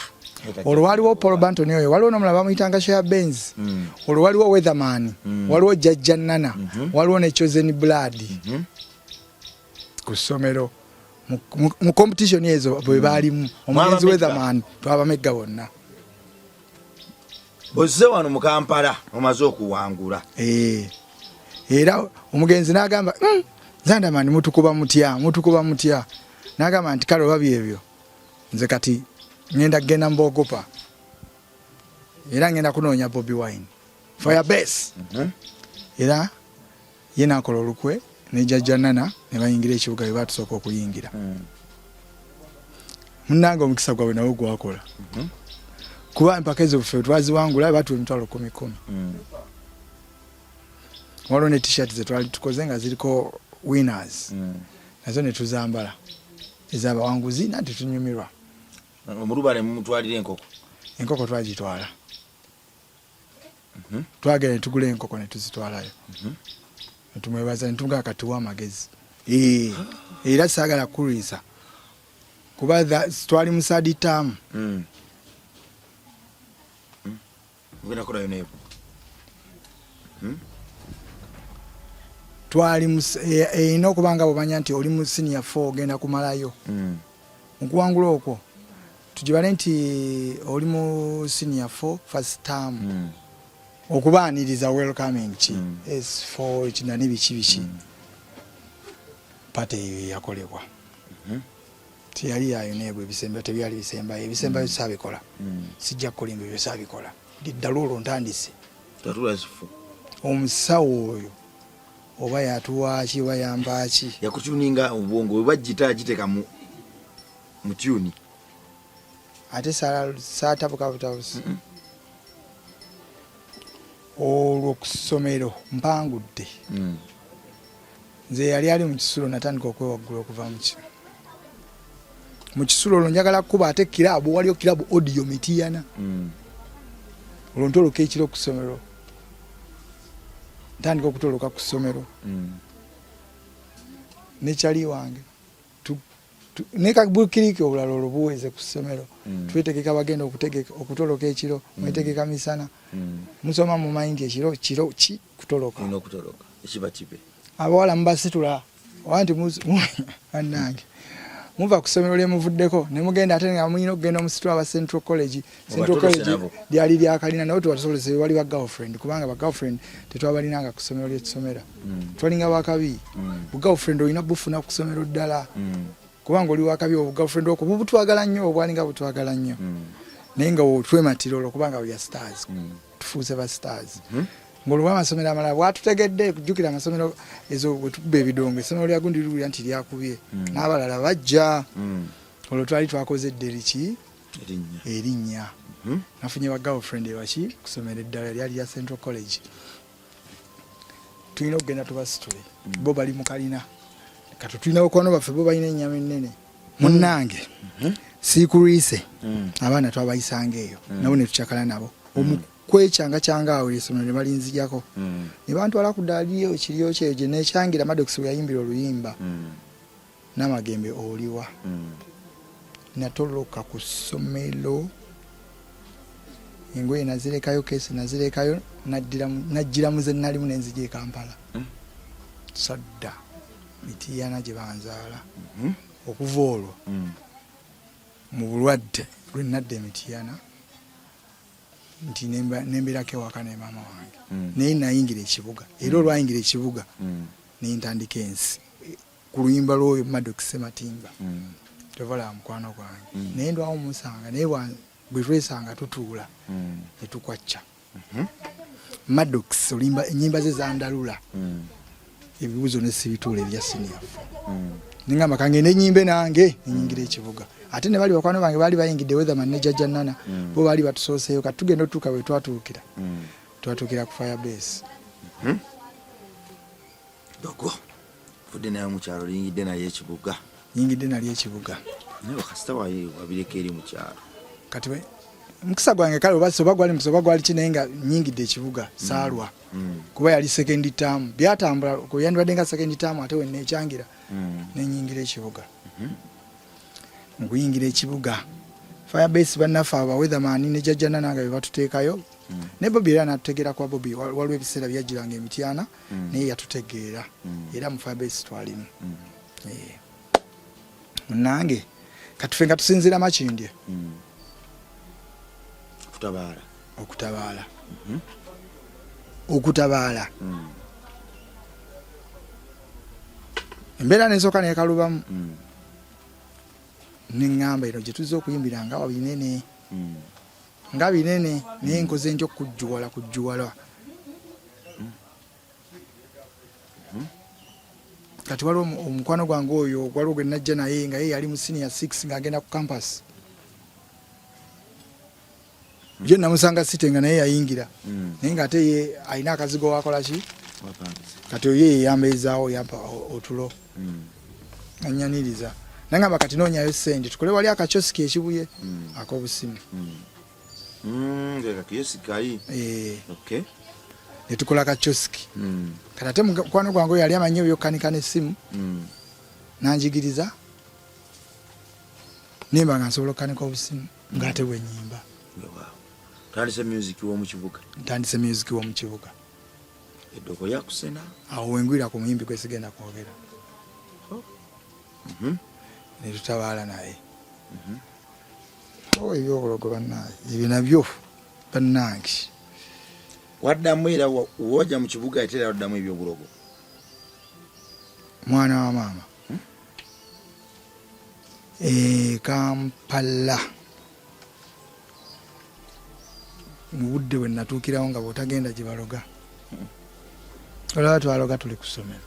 Olwo waliwo Paul Banton oyo, waliwo nomulala bamuyitanga Share Benz. Olwo waliwo Weatherman, waliwo jjajja Nana, waliwo ne Chosen Blood ku ssomero mu competition ezo bwe baalimu omugenzi Mwabamegga. Weatherman, twabamegga bonna. Ozze wano mu Kampala omaze okuwangula. Eh. Era omugenzi n'agamba, Zandamani, mutukuba mutya, mutukuba mutya?" N'agamba nti, "Kale oba byebyo, nze kati ngenda kugenda mbogopa era ngenda kunoonya Bobi Wine Firebase." Era ye n'akola olukwe ne jjajja Nana ne bayingira ekibuga bwe batusooka okuyingira. Munnange, omukisa gwabwe nawo gwakola, kuba empaka ezo ffe twaziwangula, batuwa 100,000 10,000. Waliwo ne T-shirt zetwali tukoze nga ziriko winners, nazo ne tuzambala ez'abawanguzi, nanti tunyumirwa. Omulubale mumutwalira enkoko? Enkoko twagitwala. Twagenda ne tugula enkoko ne tuzitwalayo ne tumwebaza ne tumugamba katuwa amagezi. Eh, era saagala kulwisa kuba twali mu third term. Ogenda kukolayo naye? Twali erina okuba nga bwomanya nti oli mu senior 4, ogenda kumalayo. Mukuwangula okwo tugibale nti oli mu senior 4 first term, okubaaniriza, welcoming ki, S4 kinani, biki biki. Party eyo eyakolebwa teyali yayo neebwe. Ebisemba tebyali bisembayo, ebisembayo saabikola. Sijja kukulimba, ebyo saabikola. Ddala olwo ntandise. Tatula zifu. Omusawo oyo oba yatuwaaki oba yampaaki. Yakutuninga obwongo bwe bagita agiteeka mu tune. Ate saatabuka butabusi. Olwo ku ssomero mpangudde. Nze yali ali mu kisulo, natandika okwewaggula okuva mu kisulo. Olwo njagala kuba ate kirabu, waliyo kirabu Audio Mitiyana. Olwo ntoloka ekiro ku ssomero, ntandika okutoloka ku ssomero nekyali wange ne kabukiriki obulala olwo buweze ku ssomero. Twetegeka, bagenda okutegeka okutoloka ekiro. Mwetegeka misana, musoma, mumanyi nti ekiro kiro ki kutoloka. Olina okutoloka ekiba kibe. Abawala mubasitula oba nti bannange muva ku ssomero lyemuvuddeko ne mugenda, ate nga mulina okugenda omusitula aba Central College. Central Obatolose College nabo. lyali lyakalina, naye tewatusolese wali ba girlfriend, kubanga ba girlfriend tetwabalinanga ku ssomero lyetusomera. Twalinga bakabi. Bu girlfriend olina bufuna ku ssomero ddala, kubanga oli wakabi. Obu girlfriend okwo bubutwagala nnyo, obwalinga butwagala nnyo, naye nga otwematira olwo kubanga we are stars, tufuuse ba stars. Ng'olwo amasomero amalala bwatutegedde kujjukira amasomero ezo bwe tukuba ebidongo, essomero lya gundi liwulira nti lyakubye, n'abalala bajja. Olwo twali twakoze edderiki. Erinnya. Erinnya. Nafunye ba girlfriend ewaki kusomero eddala lyali lya Central College. Tulina okugenda tubasitule, bo bali mu kalina. Kati tulina bakwano baffe, bo balina ennyama ennene. Munnange, siikulwise, abaana twabayisanga eyo nabo ne tukyakala nabo kwekyanga kyanga awo essomero ne balinzijako ne bantwala ku ddaala ekiryo kyeyo gye nekyangira Maddox bwe yayimbira oluyimba Namagembe oliwa. Natoloka ku ssomero, engoye nazirekayo, keesi nazirekayo, najjira mu ze nalimu nenzija e Kampala. Sadda Mitiyana gye banzaala. Okuva olwo mu bulwadde lwe nadda Emitiyana nti nembeerako ewaka ne maama wange, naye nayingira ekibuga. Era olwayingira ekibuga nentandika ensi ku luyimba lw'oyo Maddox Sematimba. Tovalaba mukwano gwange, naye ndwawo musanga, naye bwe twesanga tutuula ne tukwacca. Maddox olimba, ennyimba ze zandalula ebibuuzo ne sibituula ebya senior four. Nengamba kangende enyimbe nange nenyingira ekibuga. Ate ne bali bakwano bange baali bayingidde, Weatherman ne jjajja Nana, bo baali batusooseeyo. Kati tugenda otutuuka, bwe twatuukira, twatuukira ku fire base. Dogo vudde naye mukyalo, liyingidde naye ekibuga. Nyingidde nali ekibuga. Naye wakasita wabireka eri mukyalo. Kati Mukisa gwange kale oba oba gwali mukisa oba gwali ki, naye nga nyingidde ekibuga saalwa, kuba yali second term, byatambula yandibadde nga second term, ate wenneekyangira nenyingira ekibuga. Mu kuyingira ekibuga, Firebase bannaffe abo baweatherman ne jjajja Nana nga be batuteekayo, ne Bobi era natutegeera, kuba Bobi waliwo ebiseera byajjiranga emityana, naye yatutegeera, era mu Firebase twalimu. Munange katufe nga tusinziira Makindye kutabaala. Okutabaala, okutabaala. Embeera nesooka nekalubamu, neŋŋamba eno gye tuzza okuyimbira nga binene, nga binene, naye nkoze ntya okujjuwala kujjuwala? Kati waliwo omukwano gwange oyo, waliwo gwe najja naye nga ye yali mu senior 6 ng'agenda ku campus. Jo namusanga site nga naye yayingira, naye ng'ate ye alina akazigo wakola ki. Kati oyo ye yambeezaawo, yampa otulo, anyaniriza, nangamba kati noonyayo sente tukole wali akakyosiki ekibuye ak'obusimu. Kakiyosikayi. Netukola kakyosiki. Kati ate mukwano gwange oyo yali amanyi ebyokukanika n'essimu, nanjigiriza, nemba nga nsobola okukanika obusimu ng'ate bwenyimba. Tandise music w'omu kibuga. Ntandise music w'omu kibuga. Eddogo lyakusena. Awo wengwira ku muyimbi gwe sigenda kwogera, netutabaala naye. Oh, ebyobulogo bannange, ebyo nabyo bannange. Waddamu era wajja mu kibuga, ate era waddamu ebyobulogo. Mwana wa maama, e Kampala mu budde bwe natuukirawo nga bw'otagenda gye baloga, olaba twaloga tuli ku ssomero,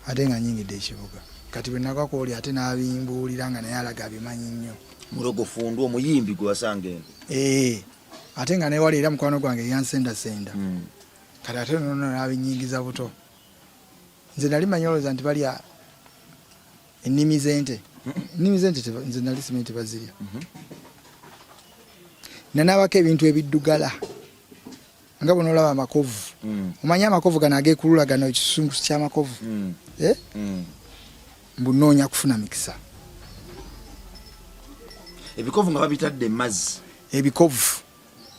ate nga nyingidde ekibuga. Kati bwe nagwa kwoli ate n'abimbuulira nga naye alaga abimanyi nnyo. Mulogo fundu omuyimbi gwe wasanga eno. Ee, ate nga newali era mukwano gwange eyansendasenda. Kati ate nono n'abinyingiza buto. Nze nali manyi, olowooza nti balya ennimi z'ente. Ennimi z'ente nze nali simanyi tebazirya. Nanaabako ebintu ebiddugala nga bw'onoolaba amakovu. Omanyi amakovu gano ageekulula gano, ekisungusu ky'amakovu? Eh? Mbu nnoonya kufuna mikisa. Ebikovu nga babitadde emazzi? Ebikovu.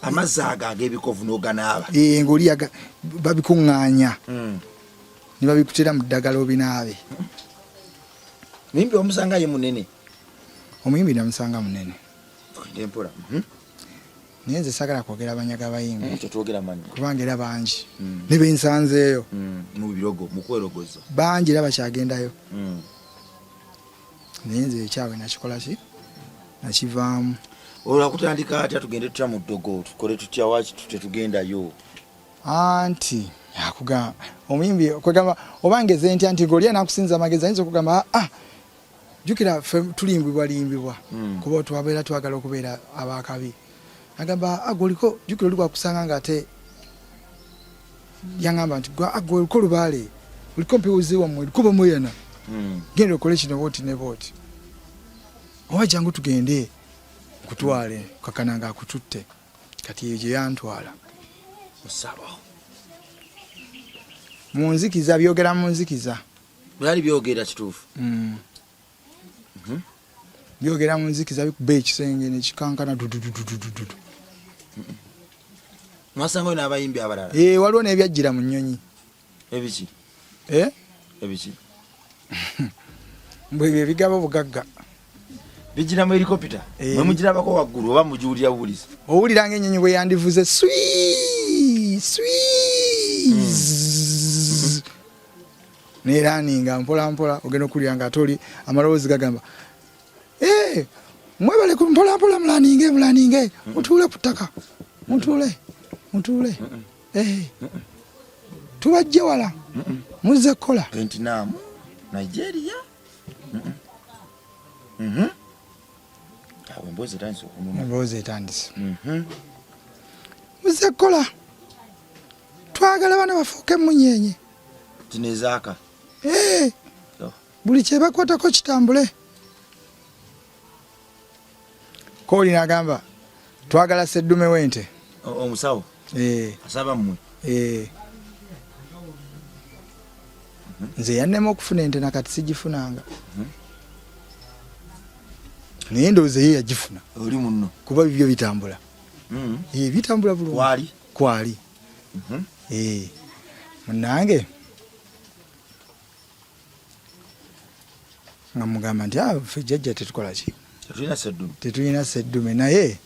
Amazzi ago ag'ebikovu n'oganaaba? Eh, ng'oli babikuŋŋaanya ne babikutera mu ddagala obinaabe. Muyimbi omusanga ye munene? Omuyimbi namusanga munene. Tugende mpola. Naye nze sagala kwogera mannya g'abayimbi. Tetwogera mannya. Kubanga era bangi ne bensanzeeyo. Mu birogo, mu kwerogoza. Bangi era bakyagendayo, naye nze ekyabwe nakikola ki, nakivaamu. Olwo akutandika atya? Tugende tutya mu ddogo? Tukole tutya? Waki tetugendayo? Anti akugamba omuyimbi kwegamba oba ngeze ntya nti ng'oli anakusinza amagezi, ayinza okugamba, ah, jjukira ffe tulimbibwa limbibwa, kuba twabeera twagala okubeera abakabi. Agamba, ah, gwe oliko, jjukira oli gwakusanga nga ate yaŋŋamba nti gwe, ah, gwe oliko lubaale, oliko mpiwuzi wammwe, oliko bamweyana, genda okole kino booti ne booti, oba jangu tugende nkutwale kakana nga akututte. Kati eyo gye yantwala. Musabo. Mu nzikiza, byogera mu nzikiza. Byali byogera kituufu? Byogera mu nzikiza, bikuba ekisenge nekikankana dudududududu. Mwasangayo n'abayimbi abalala? Eh, waliwo n'ebyajjira mu nnyonyi. Ebiki? Eh? Ebiki? Mbwe ebyo ebigaba obugagga. Bijira mu helicopter? Eh. Mwe mugirabako waggulu oba mugiwulira buwulizi? Owulira ng'ennyonyi bwe yandivuze swi swi neraninga mpola mpola, ogenda okuwulira nga ate oli amaloboozi gagamba, "Eh, mwebale ku mpola mpola, mulaninge mulaninge, mutuule ku ttaka, mutuule mutuule. Eh, tubajje wala, muzze kukola." Vietnam, Nigeria. Awo emboozi etandise okunuma. Emboozi etandise. Muzze kukola, twagala bana bafuuke emunyenye. Zino ezaaka. Eh, Oh. buli kyebakwatako kitambule. Kooli nagamba, Twagala seddume w'ente. Omusawo eh. asaba mmwe. Eh. Nze yannema okufuna ente nakati sigifunanga. Naye ndowooza ye yagifuna. Oli munno. Kuba bibyo bitambula. Eh, bitambula bulungi. Kwali? Kwali. Eh. Munnange nga mugamba nti ah, ffe jjajja tetukola ki, Tetulina seddume. Tetulina seddume, naye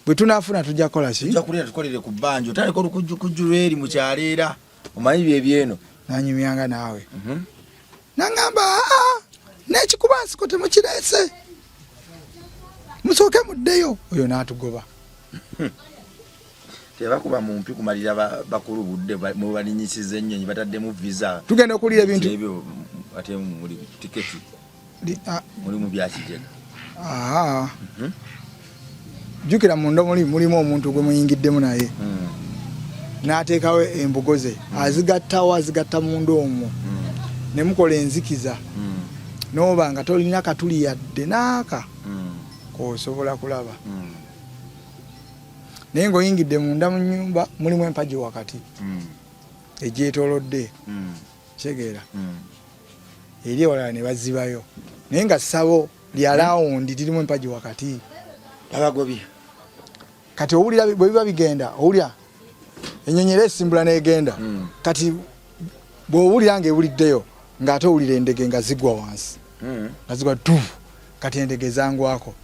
bwe tunaafuna tujja kukola ki? Tujja kulira tukolere ku bbanja, otandika olukujjukujju lweri mu kyalo era omanyi bye byeno. Nanyumyanga naawe. Nangamba, aa, n'ekikuba nsiko temukireese, musooke muddeyo. Oyo n'atugoba. Tebakuba mu mpi kumalira bakulu budde, mubalinyisiza ennyonyi, bataddemu visa. Tugenda okuwulira ebintu ebyo, ate muli tiketi, muli mu byakijega. Aa. Jjukira munda mulimu omuntu gwe muyingiddemu naye n'ateekawo embugo ze, azigattawo, azigatta munda omwo ne mukola enzikiza, n'oba nga tolina katuli yadde n'aka k'osobola kulaba, naye ng'oyingidde munda mu nnyumba mulimu empagi wakati egyetoolodde, kitegeera, eri ewalala ne bazibayo, naye nga ssabo lya laawundi lirimu empagi wakati. Abagobye. Kati owulira bwe biba bigenda, owulira ennyonyi era esimbula n'egenda. Kati bw'owulira ng'ewuliddeyo, ng'ate owulira endege nga zigwa wansi, nga zigwa tu. Kati endege zangwako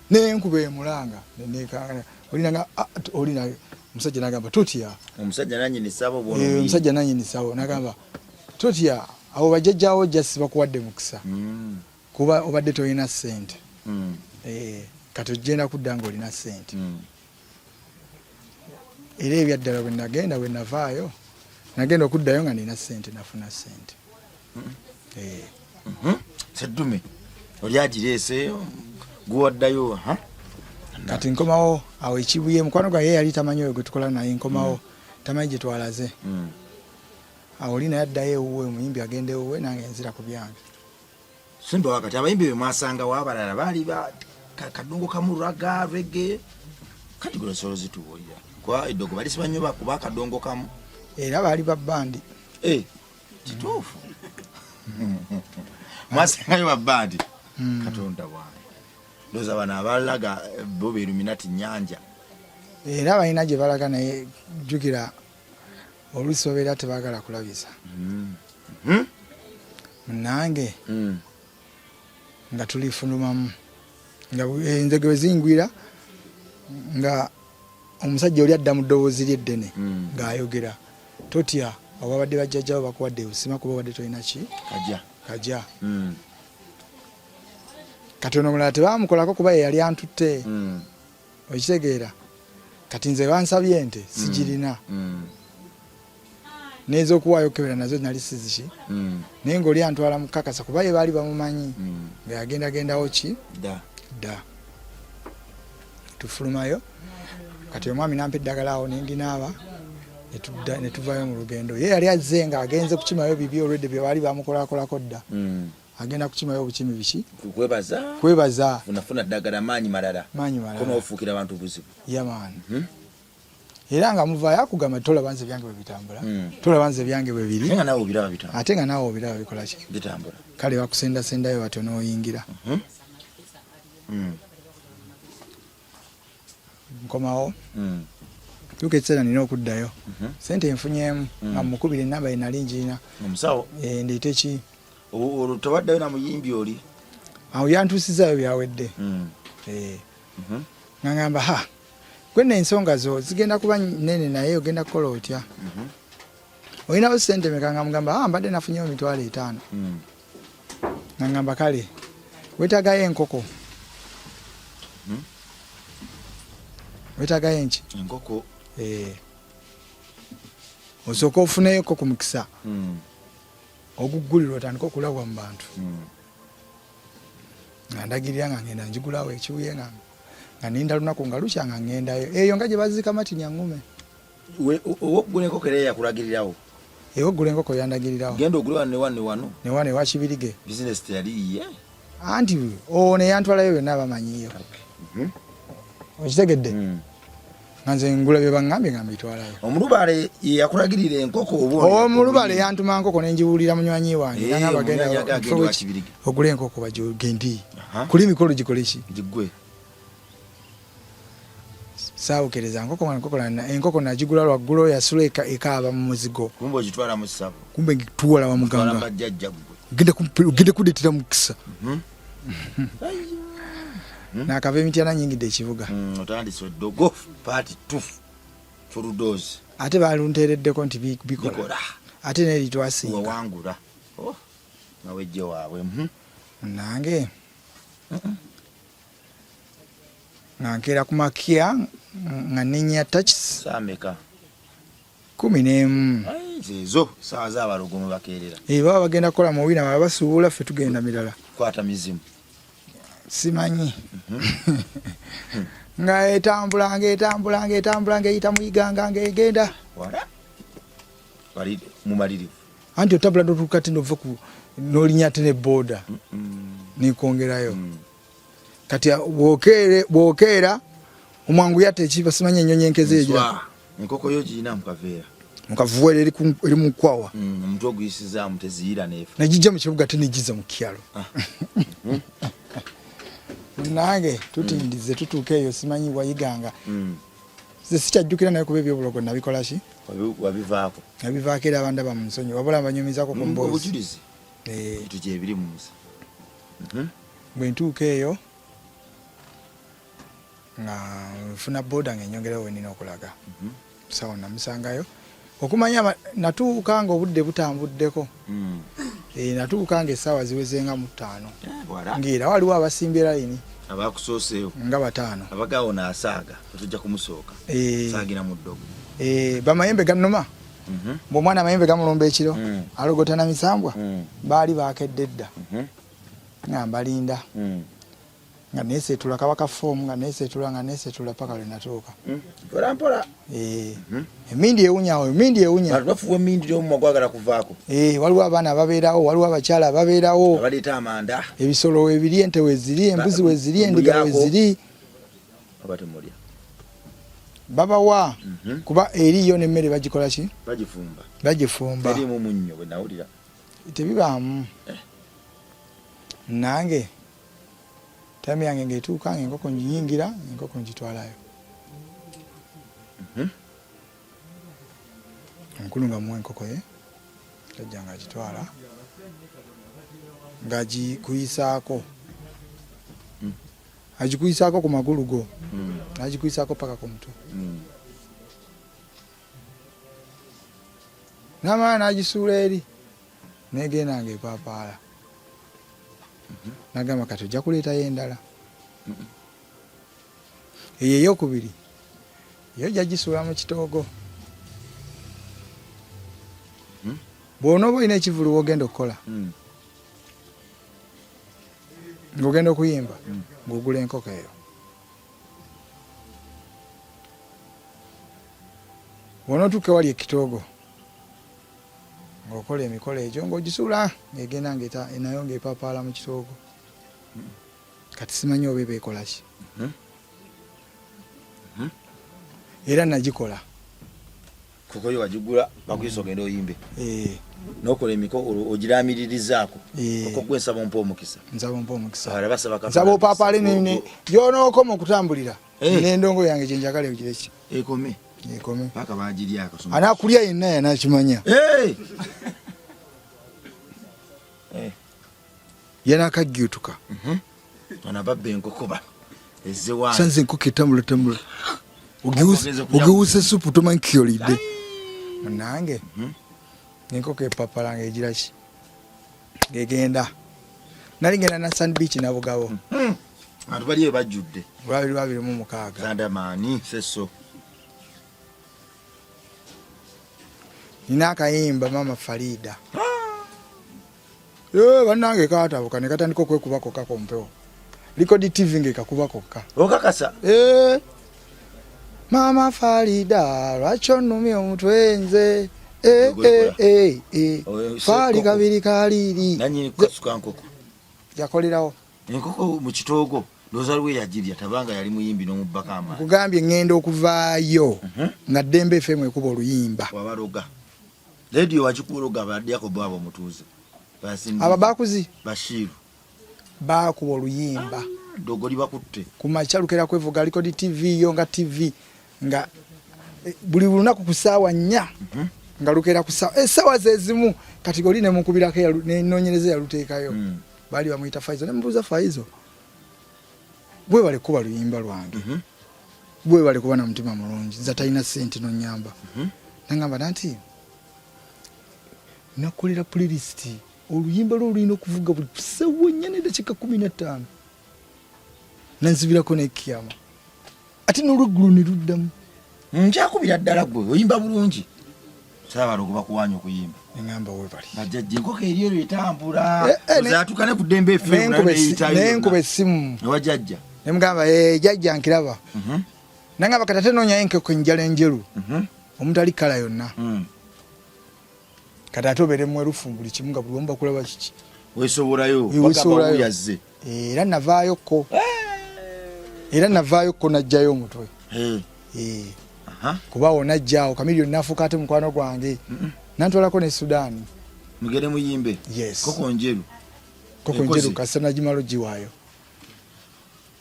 n'enkuba emulanga, olina ah, olina omusajja n'agamba totya. Omusajja nanyini ssabo. Eh, omusajja nanyini ssabo n'agamba totya, abo bajjajjaawo jasi bakuwadde mukisa kuba obadde tolina ssente. Eh, kati ogenda kudda ng'olina ssente. Era ebyaddala bwe nagenda, bwe navaayo, nagenda okuddayo nga nina ssente, nafuna ssente. Eh. Seddume oli agireese, guwaddayo ha? Kati nkomawo awo ekibuye, mukwano gwange ye yali tamanyi oyo gwe tukola naye. Nkomawo, tamanyi gye twalaze. Awo oli naye addayo ewuwe, omuyimbi agenda ewuwe, nange nzira ku byange. Simba wakati abayimbi be mwasangawo abalala baali ba kadongo kamu, ragga, reggae. Kati gwe nsolo zitubuulira kuba eddogo balisiba nnyo bakuba akadongo kamu. Era baali ba bandi. Eh, kituufu, mwasangayo ba bandi. Katonda wange, ndowooza bano abalaga bo beruminati nyanja. Era balina gye balaga, naye jjukira oluusi babeera tebaagala kulabisa. Munange nga tulifulumamu nga enzege bwe zingwira, nga omusajja oli adda mu ddoboozi lye eddene ng'ayogera, totya, abo babadde bajjajjabo bakuwadde ebusima kuba obadde tolina ki. Kajja. Kajja. Kati ono omulala tebamukolako kuba ye yali antutte. Okitegeera, kati nze bansabye ente sigirina, n'ez'okuwaayo okukebera nazo nali siziki, naye ng'oli antwala mu kakasa kuba ye baali bamumanyi nga yagendagendawo ki. Dda. Dda. Tufulumayo, kati omwami nampa eddagala awo nendinaaba, netudda netuvayo mu lugendo. Ye yali azze nga agenze kukimayo bibi olwedde bye baali bamukolakolako dda. Agenda kukimayo obukimi biki. Kwebaza. Kwebaza. Funafuna ddagala, maanyi malala. Maanyi malala. Kono ofuukira abantu buzibu. Yamaani. Era nga muvaayo akugamba, tolaba nze byange bwe bitambula? Tolaba nze byange bwe biri? Ate nga naawe obiraba bitambula. Ate nga naawe obiraba bikola ki? Bitambula. Kale bakusendasendayo batyo n'oyingira. Nkomawo, tuuka ekiseera nina okuddayo, sente nfunyeemu, nga mukubira enamba ye nali ngirina. Omusawo. Eh, ndeete ki. Olwo tobaddayo na muyimbi oli? Awo yantuusizaayo byawedde. Eh. Nga ngamba, ha, gwe ensonga zo zigenda kuba nene, naye ogenda kukola otya? Olinawo sente meka? Nga mugamba, ah, mbadde nafunyewo 50,000. Nga ngamba, kale wetagayo enkoko, wetagayo enki? Enkoko. Eh. Osooka ofuneyoko ku mukisa oguggulirwa, otandike okulabwa mu bantu. Nga ndagirira nga ngenda njigulawo ekibuye, nga ninda lunaku nga lukya nga ngendayo eyo nga gye baziika Martin Angume. Owokugula enkoko era yakulagirirawo? Ewokugula enkoko yandagirirawo. Genda ogule wano ne wano ne wano. Ne wano ewa Kibirige. Bizinesi teyali yiye. Anti ono eyantwalayo byonna bamanyiyo. Okitegedde? Nga nze ngula bye baŋŋambye nga mbitwalayo. Omulubaale yeyakulagirira enkoko oba Omulubaale yantuma nkoko nenjiwulira munywanyi wange. Eh, Nangamba omunywanyi genda agenda mufo wa Kibirige. ogule enkoko bagigendi Aha. kuli emikolo gikole ki. Gigwe. Saawukereza nkoko nga nkoko enkoko nagigula lwaggulo, yasula ekaaba mu muzigo. Kumbe ogitwala mu ssabo. Kumbe ngituwala wa Otwala muganga. bajjajja ggwe. Ogenda kudetera mukisa. Nakava emityana nyingidde ekibuga. Otandise oddogo part 2 full dose. Ate balunteereddeko nti bikola. Bikola. Ate neri twasinga. Wewangula. Oh, nga wejje waabwe. Nange nga nkeera ku makya nga nninya taxi. Saameka? 11. Ai, zeezo saawa z'abalogo mwe bakeerera. Eh, baba bagenda kukola mu wina, baba basuubula, ffe tugenda mirala. Kwata mizimu. Simanyi. Nga etambula, ng'etambula, ng'etambula, ng'eyita mu Iganga, ng'egenda. Wala. Wali mumalirivu. Anti otambula n'otuuka ate n'ova ku n'olinya ate ne booda. Nekwongerayo. Kati bw'okeera omwangu yatta ekiba simanyi ennyonyi enkezi egira. Nswa. Enkoko yo girina mu kaveera. Mu kavuwere eri mu nkwawa. Omutwe oguyisizaamu teziyira n'efa. Negijja mu kibuga ate negiza mu kyalo. Nange tutindize tutuuka eyo simanyi wayiganga. Nze sikyajjukira naye kuba ebyobulogo nabikola ki? Wabivaako. Nabivaako era abandaba mu nsonyi wabula mbanyumizaako ku mboozi. Obujulizi. Ebintu gyebiri mu nsi. Bwe ntuuka eyo nga nfuna boda ng'enyongerayo we nnina okulaga. Musawo namusangayo. Okumanya natuuka ng'obudde butambuddeko. Natuuka ng'essaawa ziweze nga mu 5. Wala. Ng'era waliwo abasimbye layini. Abakusooseewo. Nga 5. Abagaawo n'asaaga, tetujja kumusooka. Saagira mu ddogo. Bamayembe gannuma. Bw'omwana amayembe gamulumba ekiro, alogota na misambwa, baali baakedde dda. Nga mbalinda. Nga neeseetula kaba ka foomu, nga neeseetula, nga neeseetula paka lwe natuuka. Mpola mpola. Emindi ewunya awo, emindi ewunya. Bantu bafuuwa emindi n'omumwa gwagala kuvaako. Waliwo abaana ababeerawo, waliwo abakyala ababeerawo. Abaleeta amanda. Ebisolo weebiri, ente weeziri, embuzi weeziri, endiga weeziri. Oba temulya? Babawa. Kuba eriyo n'emmere bagikola ki? Bagifumba. Bagifumba. Teriimu munnyo bwe nawulira. Tebibaamu. Nange time yange ng'etuuka ng'enkoko ngiyingira, enkoko ngitwalayo. Omukulu nga muwa enkoko ye, jjajja ng'agitwala, ng'agikuyisaako. Agikuyisaako ku magulu go. N'agikuyisaako paka ku mutwe. N'amala n'agisuula eri, n'egenda ng'epaapaala. N'agamba kati ojja kuleetayo endala. Eyo ey'okubiri, yo ojja gisuula mu kitoogo. Bw'onooba olina ekivvulu w'ogenda okukola, ng'ogenda okuyimba, ng'ogula enkoko eyo. Bw'onootuuka ewali ekitoogo, ng'okola emikolo egyo, ng'ogisuula ng'egenda nayo ng'epapaala mu kitoogo. Kati simanyi oba eba ekola ki. Era nagikola. Kuko yo wagigula bakuyisa ogenda oyimbe. N'okola emikolo ogiramiririzaako. Okwo gwe nsaba ompe omukisa. Nsaba ompe omukisa. Abalala basaba Katonda. Nsaba opaapaale gy'onookoma okutambulira. N'endongo yange gye njagala egire ki? Ekome. Ekome. Paka bagirya akasoma. Anaakulya yenna yanakimanya. Yanakajjuutuka. Bano ababba enkoko bano. Ezze wange. Sanze enkoko etambula tambula. Ogiwusa supu tomanyi ky'olidde. Munnange, enkoko epapala ng'egira ki? Ng'egenda. Nali ngenda na Sand Beach Nabugabo. Abantu bali eyo bajjudde. Lwabiri lwabiri mu mukaaga. Sandamaani, Sesso. Nina akayimba Maama Farida. Bannange kaatabuka ne katandika okwekuba kokka ku mpewo. Record TV ng'ekakuba kokka. Okakasa? Maama Farida, lwaki onnumya omutwe nze? Faali kabiri kaliiri. Nannyini kukasuka nkoko. Yakolerawo. Enkoko mu kitoogo. Ndowooza waliwo eyagirya tabanga yali muyimbi n'omubbako amaanyi. Nkugambye ŋŋenda okuvaayo mhm. nga Ddembe FM ekuba oluyimba. Wabaloga. Leediyo wakikuloga ba Jacob abo omutuuze. Aba bakuzi. Bashiru. Baakuba oluyimba. Ah, ddogo libakutte. Ku makya lukera kwevuga aliko di TV yo nga TV nga eh, buli lunaku ku ssaawa nnya mhm. nga lukera ku ssaawa essaawa eh, ze zimu kati oli ne mukubirako nenoonyereza yaluteekayo. Mm. Baali bamuyita Faizo ne mubuuza Faizo. Webale kuba luyimba lwange. Mm -hmm. Webale kuba na mutima mulungi. Nza talina sente nonyamba. Mm -hmm. Nangamba nanti nakolera playlist oluyimba lwo lulina okuvuga buli ssaawa nnya n'eddakiika 15. Nanzibirako n'ekiyama. Ate n'olweggulo ne luddamu. Nkyakubira ddala gwe oyimba bulungi. Saabalogo bakuwanya okuyimba. Ngamba webali. Bajjajja enkoko eri ero etambula. Eh, eh, Ozatuuka ne ku ddembe efe nenkuba essimu. Ewa jjajja. Ne mugamba eh jjajja nkiraba. Mhm. Nangamba kati ate noonyayo enkoko enjala enjeru. Mhm. Omutali kkala yonna. Mm. Kati ate obeere mwerufu buli kimu nga buli omu bakulaba kiki. Weesobolayo. Weesobolayo. Yazze. Era navaayo ko. Era navaayo ko najjayo omutwe. Eh. Eh. Kuba awo najja awo Chameleone nafuuka ate mukwano gwange. Nantwalako ne Sudan. Mugende muyimbe. Yes. Koko njeru. Koko njeru kasita nagimala ogiwaayo.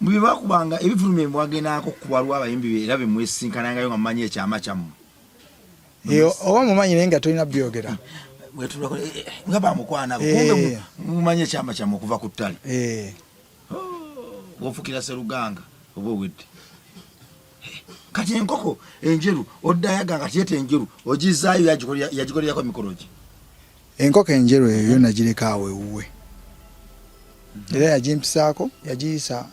Mu bye bakubanga ebivvulu bye mwagendangako okukuba waliwo abayimbi era be mwesisinkanangayo nga mumanyi ekyama kyammwe. Eh, oba mumanyi naye nga tolina byogera. Eh, eh, nga bamukwana kumbe mumanyi ekyama kyammwe okuva ku ttale. Oh, bw'ofukira Sseruganga oba owedde. Kati enkoko enjeru oddayo nga tiyeta enjeru ogizaayo yagikolerako emikolo gye. Enkoko enjeru eyo yo nagireka awo ewuwe era yagimpisaako yagiyisa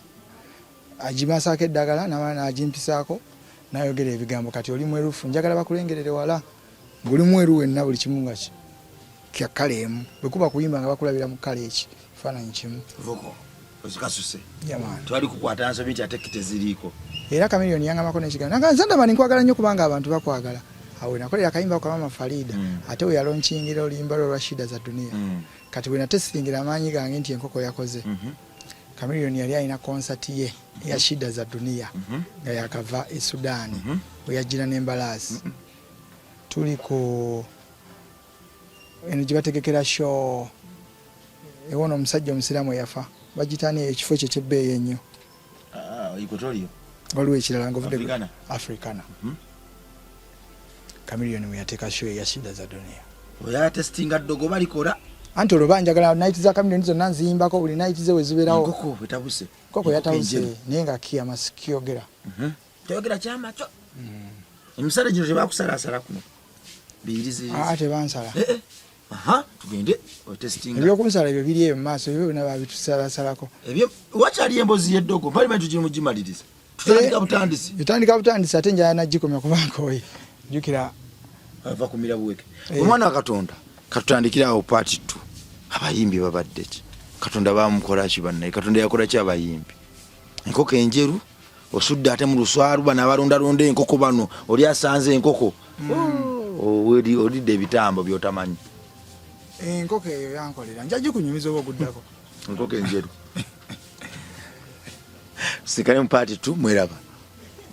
agimasaako eddagala namala n'agimpisaako n'ayogera ebigambo kati oli mwerufu njagala bakulengerere wala ng'oli mweru wenna buli kimu nga kya kkala emu bwe kuba kuyimba nga bakulabira mu kkala eki kifaananyi kimu. Ozikasuse twali kukwata nsobi nti ate teziriiko. Era Chameleone yangambako n'ekigambo nanga nze ndaba nkwagala nnyo kubanga abantu bakwagala awo nakolera akayimba kwa mama Farida mm. ate we yalonkingira oluyimba lwe lwa shida za dunia mm. kati we natesitingira amaanyi gange nti enkoko yakoze mm -hmm. Chameleone yali alina konsati ye eya shida za dunia mm -hmm. nga yakava e Sudan mm -hmm. we yajjira n'embalaasi mm -hmm. tuli ku eno gye bategekera show ewona omusajja omusiraamu eyafa bagitani ekifo ekyo ekyebbeeyi ennyo ah, waliwo ekirala nga ovudde africana mhm. Chameleone we yateeka show eya shida za dunia oyatestinga ddogo balikola anti olwo banjagala night za Chameleone zonna nziyimbako buli night ze wezibeerawo enkoko etabuse enkoko yatabuse naye nga kiyama sikiyogera mhm. toyogera kyama kyo mm. emisala gino tebakusalasala kuno biyiriziriza ah, tebansala eh, eh. Aha, tugende otestinga. Ebyokunsala ebyo biri eyo mu maaso ebyo byonna babitusalassalako. Ebyo wakyali embozi y'eddogo bali bantu giri mugimaliriza. Tutandika eh, butandisi. Tutandika butandisi ate njala nagikomya kuba nkooye. Jjukira ava kumira buweke. Eh. Omwana wa Katonda katutandikire awo part 2. Abayimbi babadde ki? Katonda bamukola ki bannaye? Katonda yakola ki abayimbi? Enkoko enjeru osudde ate mu luswalu bano abalondalonda enkoko bano oli asanze enkoko mm. oh, olidde ebitambo byotamanyi. Enkoko eyo yankolera nja gikunyumiza oba oguddako enkoko enjeru. Sikale mu part 2 mweraba.